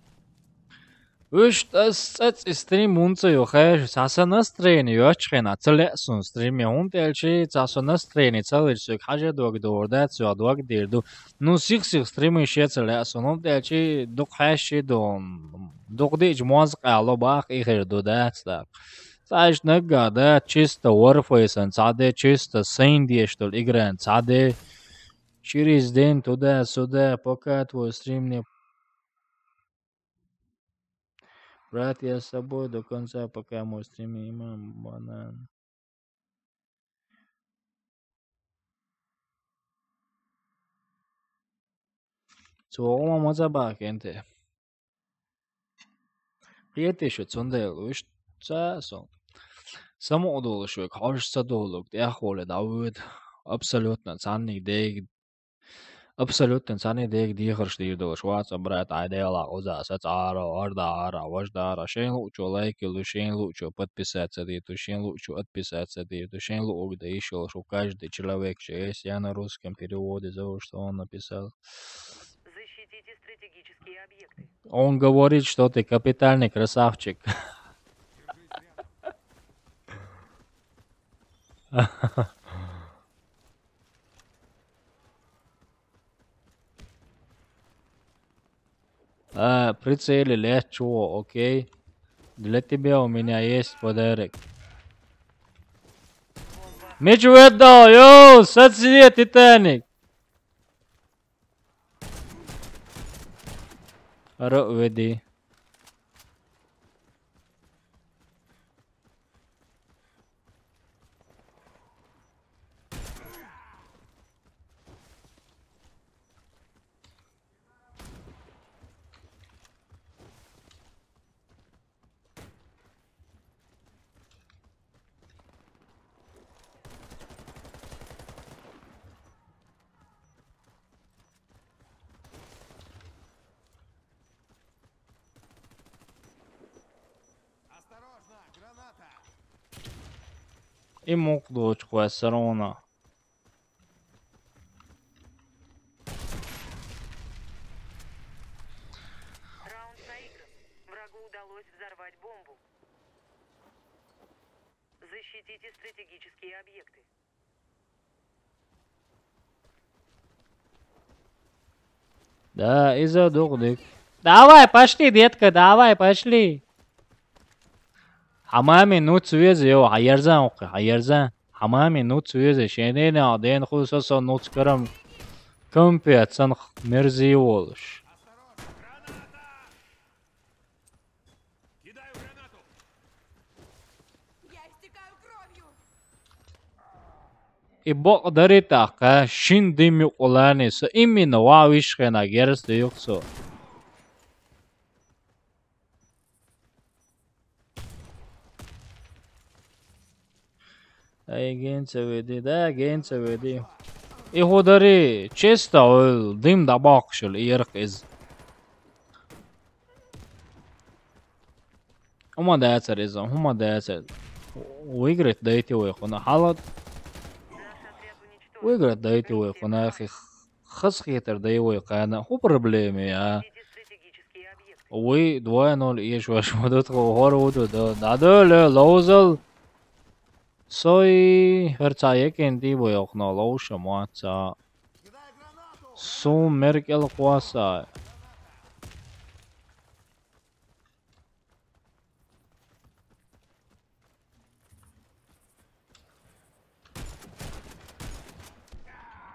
Уж тас цац стрим унца ю хаш, цаса настроение ю ачхена, целе сун стриме унтелчи, цаса настроение целый сюк хажа дог дорда, цю дог дирду. Ну, сих-сих стримы ше целе сун унтелчи, дук хаши дон, дук дич мозг ало бах и хер ду да, цда. Цач нагга да, чисто Warface-ан цаде, чисто Saint-е, что ли, играен цаде. Через день туда-сюда, пока твой стрим не... Брат, я с тобой до конца, пока мой стрим, имам банан. Цугъума маза бакенте. Къиетешо цундел уш ца сон. Самоудолушо хаш садолук тяхоле Давид. Абсолютно цанни дег. Абсолютно цанни дег дихарш дирдолуш. Ваца, брат, айдела уза сацара, ардара, важдара. Шен лучо лайк, или шен лучо подписаться диту, шен лучо отписаться диту, шен лучо да ещё, что каждый человек же есть. Я на русском переводе зову, что он написал. Защитите стратегические объекты. Он говорит, что ты капитальный красавчик. А, прицеле лет чего, окей. Для тебя у меня есть подарок. Меч выдал, йоу, сацвет, Титаник. Ара уведи. И мукъ дочкъу ваьссар хьуна. Раунд проигран. Врагу удалось взорвать бомбу. Защитите стратегические объекты. Да, иза дукъ дика. Давай, пошли, детка, давай, пошли. Хьамами нуц веза, йо, хьаерзан укхи, хьаерзан. Хьамами нуц веза, шенена, ден ху со со нуц карам. Компе, цанх мерзи волуш. Я истекаю кровью. И бокъ дари тӀаккха, шин дим юкъулани, со именно ва виш хена герз де юкъ со. Ай, генца веди, да, генца веди. И ходари, чисто ол, дим дабахшул, и ярх из. Ума дацар иза, ума дацар. Выиграть дайте вай хуна. Халат. Выиграть дайте вай хуна, хи хас хетар дай вай къана. Ху проблеми, а. Вы два ноль еш ваш мадат ху хор уду да. Надо ле лаузал. Сой, хар ца екен ди бу ёхно лоуша маца. Сум меркел кваса.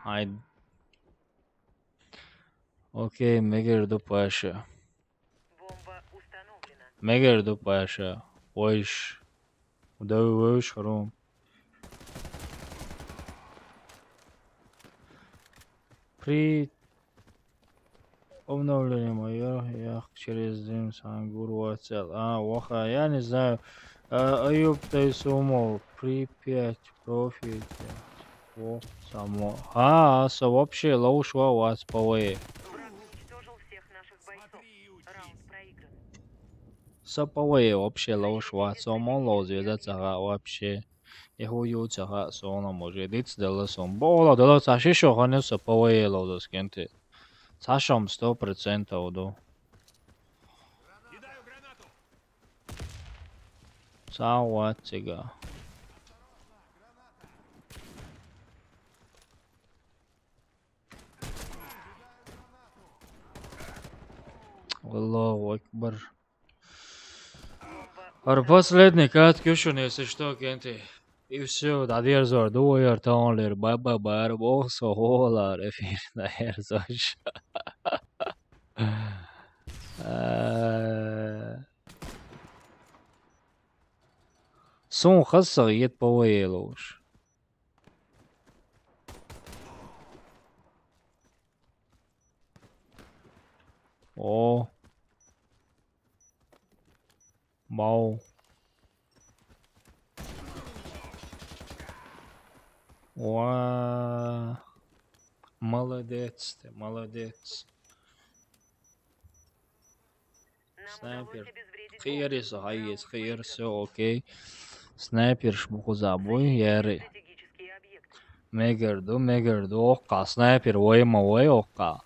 Ай. Окей, мегер ду паша. Бомба установлена. Мегер ду паша. Ойш. Удавы войш хрум. При обновлении майор, я через дым сангур вацел. А, ваха, я не знаю. А, Аюб Тайсумов, Припять, профиль, о, само. А, со вообще лоушва вац павай. Враг уничтожил всех наших бойцов. Раунд проигран. Со павай вообще лоушва, со мон лоуз веза цага вообще. Иху ю цага сона може. Диц дала сон. Бола дала ца шишо хане со павай лоуз кенте. Цашом сто процентов ду. Саватсига. Аллаху акбар. Ар последний кат кюшун, если что, кенти. И всё, да дерзор, дуяр таунлер, баба бар, бохсо, холар, эфир, да дерзош. Э, Сун хасса ет павай лоуш. О. Мау. Уа. Молодец ты, молодец. Снайпер. Кхиъри со, гьайгьиз, кхиъри со, окей. Снайпер шмухуза буй, яри. Мегерду, мегерду, оккха, снайпер вайма вай, оккха.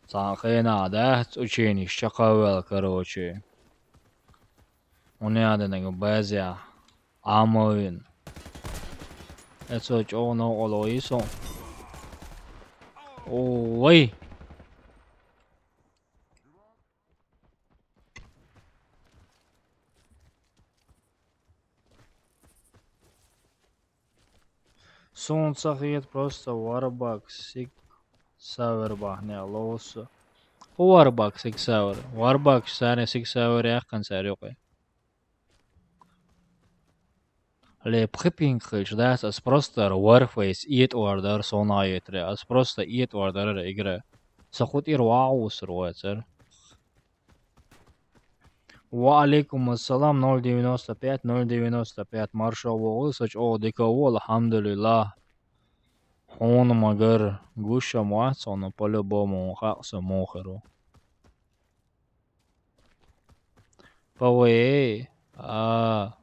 Цан хена, да, учени, шакавел, короче. Уни аданага базя. Амовин. Эцо чоно оло исо. Ой. Сунца хет просто Warbucks Six Sauer бахне лоуса. Warbucks Six Sauer. Warbucks сани Six Sauer яххан сари юкъе. Ле пхипинг хилч дас, ас просто Warface иет ордер сона етре. Ас просто иет ордер игра. Сахут ир вау сруэцер. Ва алейкум ассалам, ноль девяносто пять, ноль девяносто пять, маршо вогъу, сач о дика ву, алхамдулилла. Хун магар, гуша муац, оно по-любому, хакса мухару. Павей, а,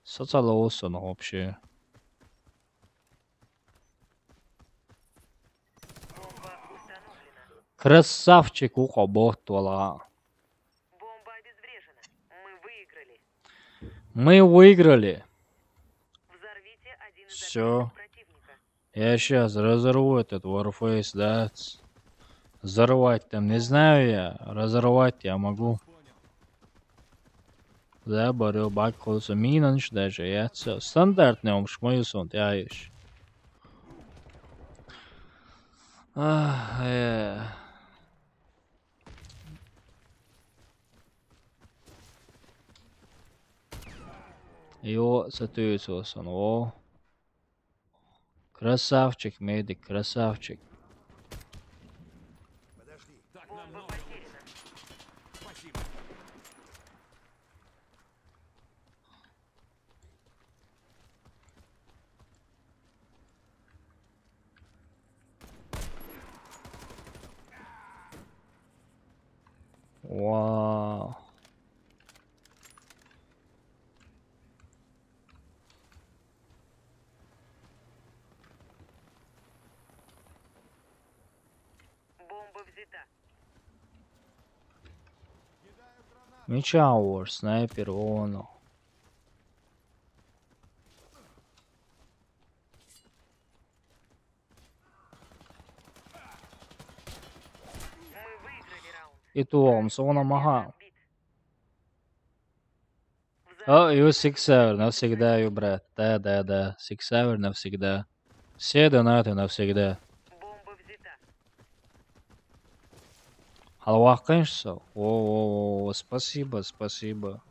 Со ца лоуссана вообще. Красавчик, укхо бот вала. Бомба обезврежена. Мы выиграли. Мы выиграли. Взорвите один из Всё. Объектов противника. Я щас разорву этот Warface, да. Взорвать там не знаю я. Разорвать я могу. Да, барё, бак колесо. Минанш даже, я всё. Стандартный омш, мою сон, я ещё. Ах, э. Йо, сатуюсь, о. Красавчик, медик, красавчик. Подожди. Так нам нового. Спасибо. Вау. Бомба взята. Меча уж, снайпер, вон. Мы выиграли раунд. И то, он сона маха. Отбит. А, ю Six Hour навсегда, ю брат. Да, да, да. Six Hour навсегда. Все донаты навсегда. Бомба взята. Халвахканшса. О, о, о, о, спасибо, спасибо.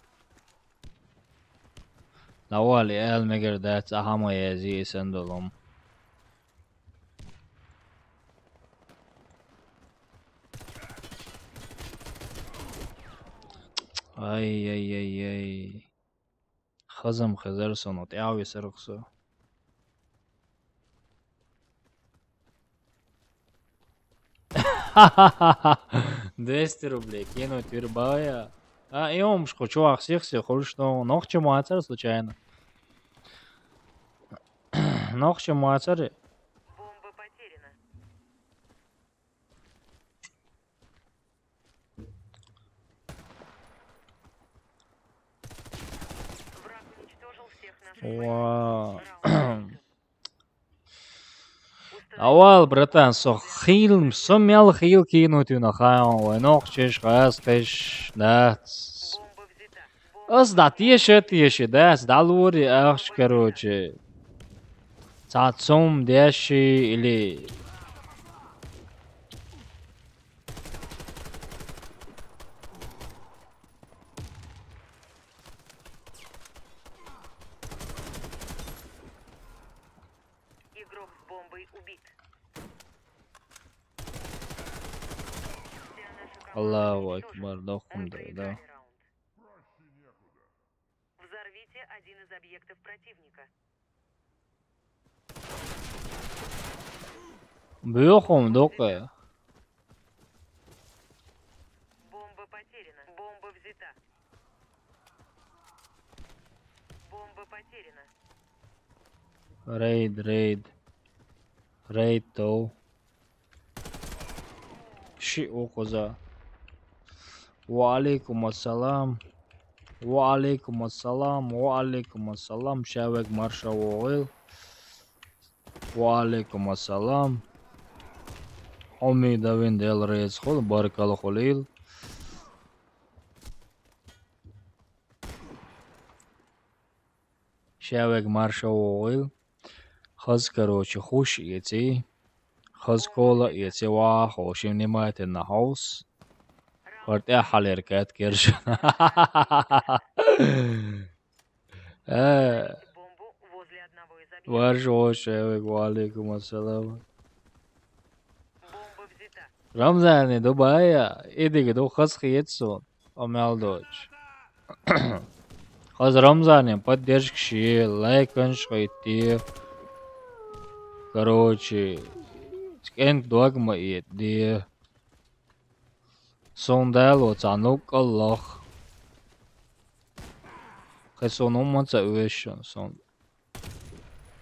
Навали эл мегер дац ахама язи исэн долом. Ай-яй-яй-яй. Хазам хазар соно, тяви сарахсо. Двести рублей кинуть вербая. А, и омшко, чувак, всех, всех, хули что, ногче мацар случайно. Ногче мацар. Бомба потеряна. Враг уничтожил всех наших. Вау. Раунд. Авал, братан, со хил, со мел хил кинуть уна хаан, вай ногчеш, хас, кеш, да. Бомба взята. Ас да тиеше, тиеше, да, да лури, ах, короче. Цацум, деши, или Игрок с бомбой убит. Вся наша команда уничтожена. Аллаху акбар, дохум да, да. Проще некуда. Взорвите один из объектов противника. Бюхум, докая. Бомба потеряна. Бомба взята. Бомба потеряна. Рейд, рейд. Рейд то. Ши окоза. Ва алейкум ассалам. Ва алейкум ассалам. Ва алейкум ассалам. Шавек марша вогил. Ва алейкум ассалам. Оми давин дел рейс хол, баркал холил. Шавек марша вогил. Хаз, короче, хуш еци. Хаз кола еци ва хошим внимательно хаус. Хортя халеркет керш. Э. Бомбу возле одного из объектов. Варж о шавек, ва алейкум ассалам. Бомба взята. Рамзани Дубая, идиги ду хаз хиецу. Омял дочь. Хаз Рамзанин поддержка ши, лайк анш хойти. Короче, скент догма и ди. Сондал оца нук Аллах. Кхы сон умаца уьшан сон.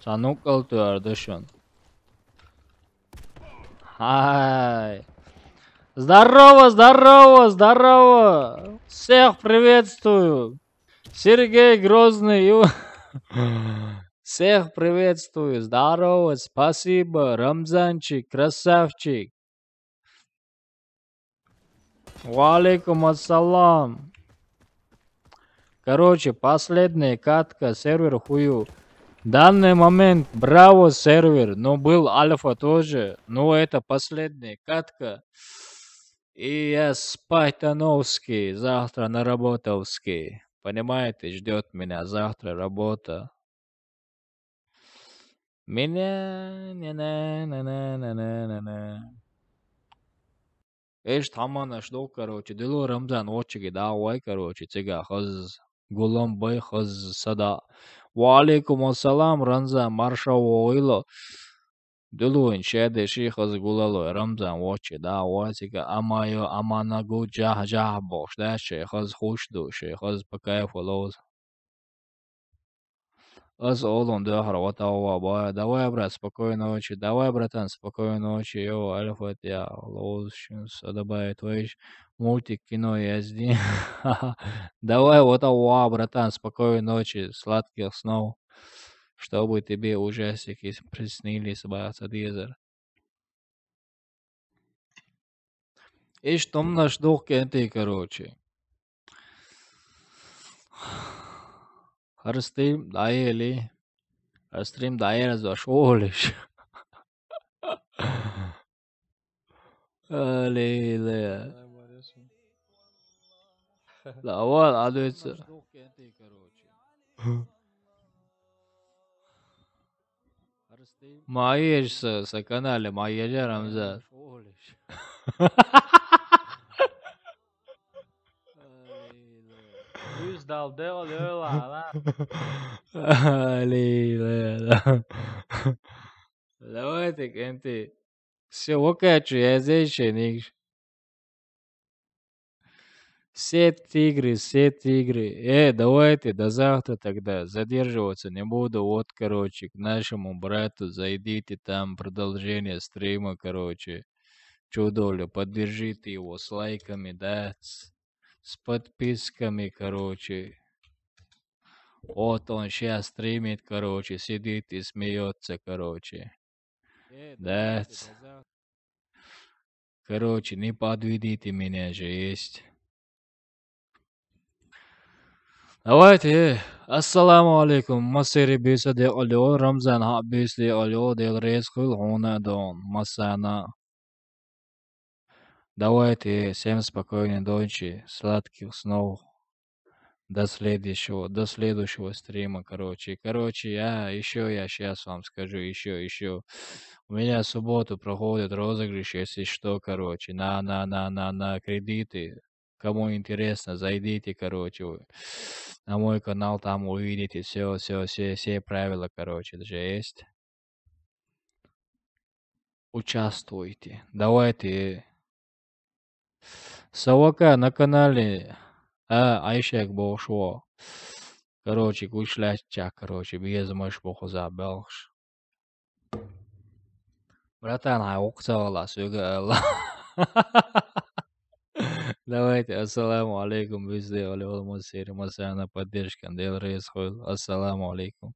Сан нукъалтуьар дашан. Хай. Здорово, здорово, здорово. Всех приветствую. Сергей Грозный. Всех приветствую. Здорово, спасибо. Рамзанчик, красавчик. Ва алейкум ассалам. Короче, последняя катка, сервер хую. Данный момент Браво сервер, но был Альфа тоже, но это последняя катка. И я спать-то новский, завтра на работовский. Понимаете, ждёт меня завтра работа. Меня, не, не, не, не, не, не, не, не. Эш таманаш док, короче, дило Рамзан вочиги да вай, короче, цига хаз гулам бай хаз сада. Ва алейкум ассалам, Рамзан, марша войло. Дило ин шеде ши хаз гулало, Рамзан вочи да вай, цига амайо, аманагу, жах, жах бохш, да, ши хаз хуш ду, ши хаз по кайфу лоз. Аз олун дохра ватава бая. Давай, брат, спокойной ночи. Давай, братан, спокойной ночи. Йо, Альфа, я лоз шин садабай, твоиш мультик, кино язди. Давай, ватава, братан, спокойной ночи, сладких снов. Чтобы тебе ужастики приснились, бая, садизер. Эш томнаш дух кенти, короче. Харстрим даели. Харстрим даели за шолиш. Алиле. Лавал адуца. Маеш са, са канале маеш, Рамзан. Уьз дал дел, лёла, ала. Алиле. Давайте, кенти. Всё, вакачу, я здесь, Никш. Все тигры, все тигры. Э, давайте до завтра тогда. Задерживаться не буду. Вот, короче, к нашему брату зайдите, там продолжение стрима, короче. Чудолю, поддержите его с лайками, да, с, с подписками, короче. Вот он щас стримит, короче, сидит и смеётся, короче. Да. Короче, не подведите меня же, есть. Давайте. Ассаламу алейкум. Масери биса де алё, Рамзан ха бис де алё, дел рез хул хуна дон. Масана. Давайте, всем спокойной ночи, сладких снов. До следующего, до следующего стрима, короче. Короче, я ещё, я щас вам скажу, ещё, ещё. У меня в субботу проходит розыгрыш, если что, короче, на, на, на, на, на кредиты. Кому интересно, зайдите, короче, на мой канал, там увидите всё, всё, все, все правила, короче, даже есть. Участвуйте. Давайте. Савака на канале. А, Айшек бошо. Короче, гушляча, короче, без мышь бохоза белш. Братан, ай, уксавала, сюга ала. Давайте, ассаламу алейкум, везде, оле, оле, мусери, масана, поддержка, дел рейс, хуйл. Ассаламу алейкум.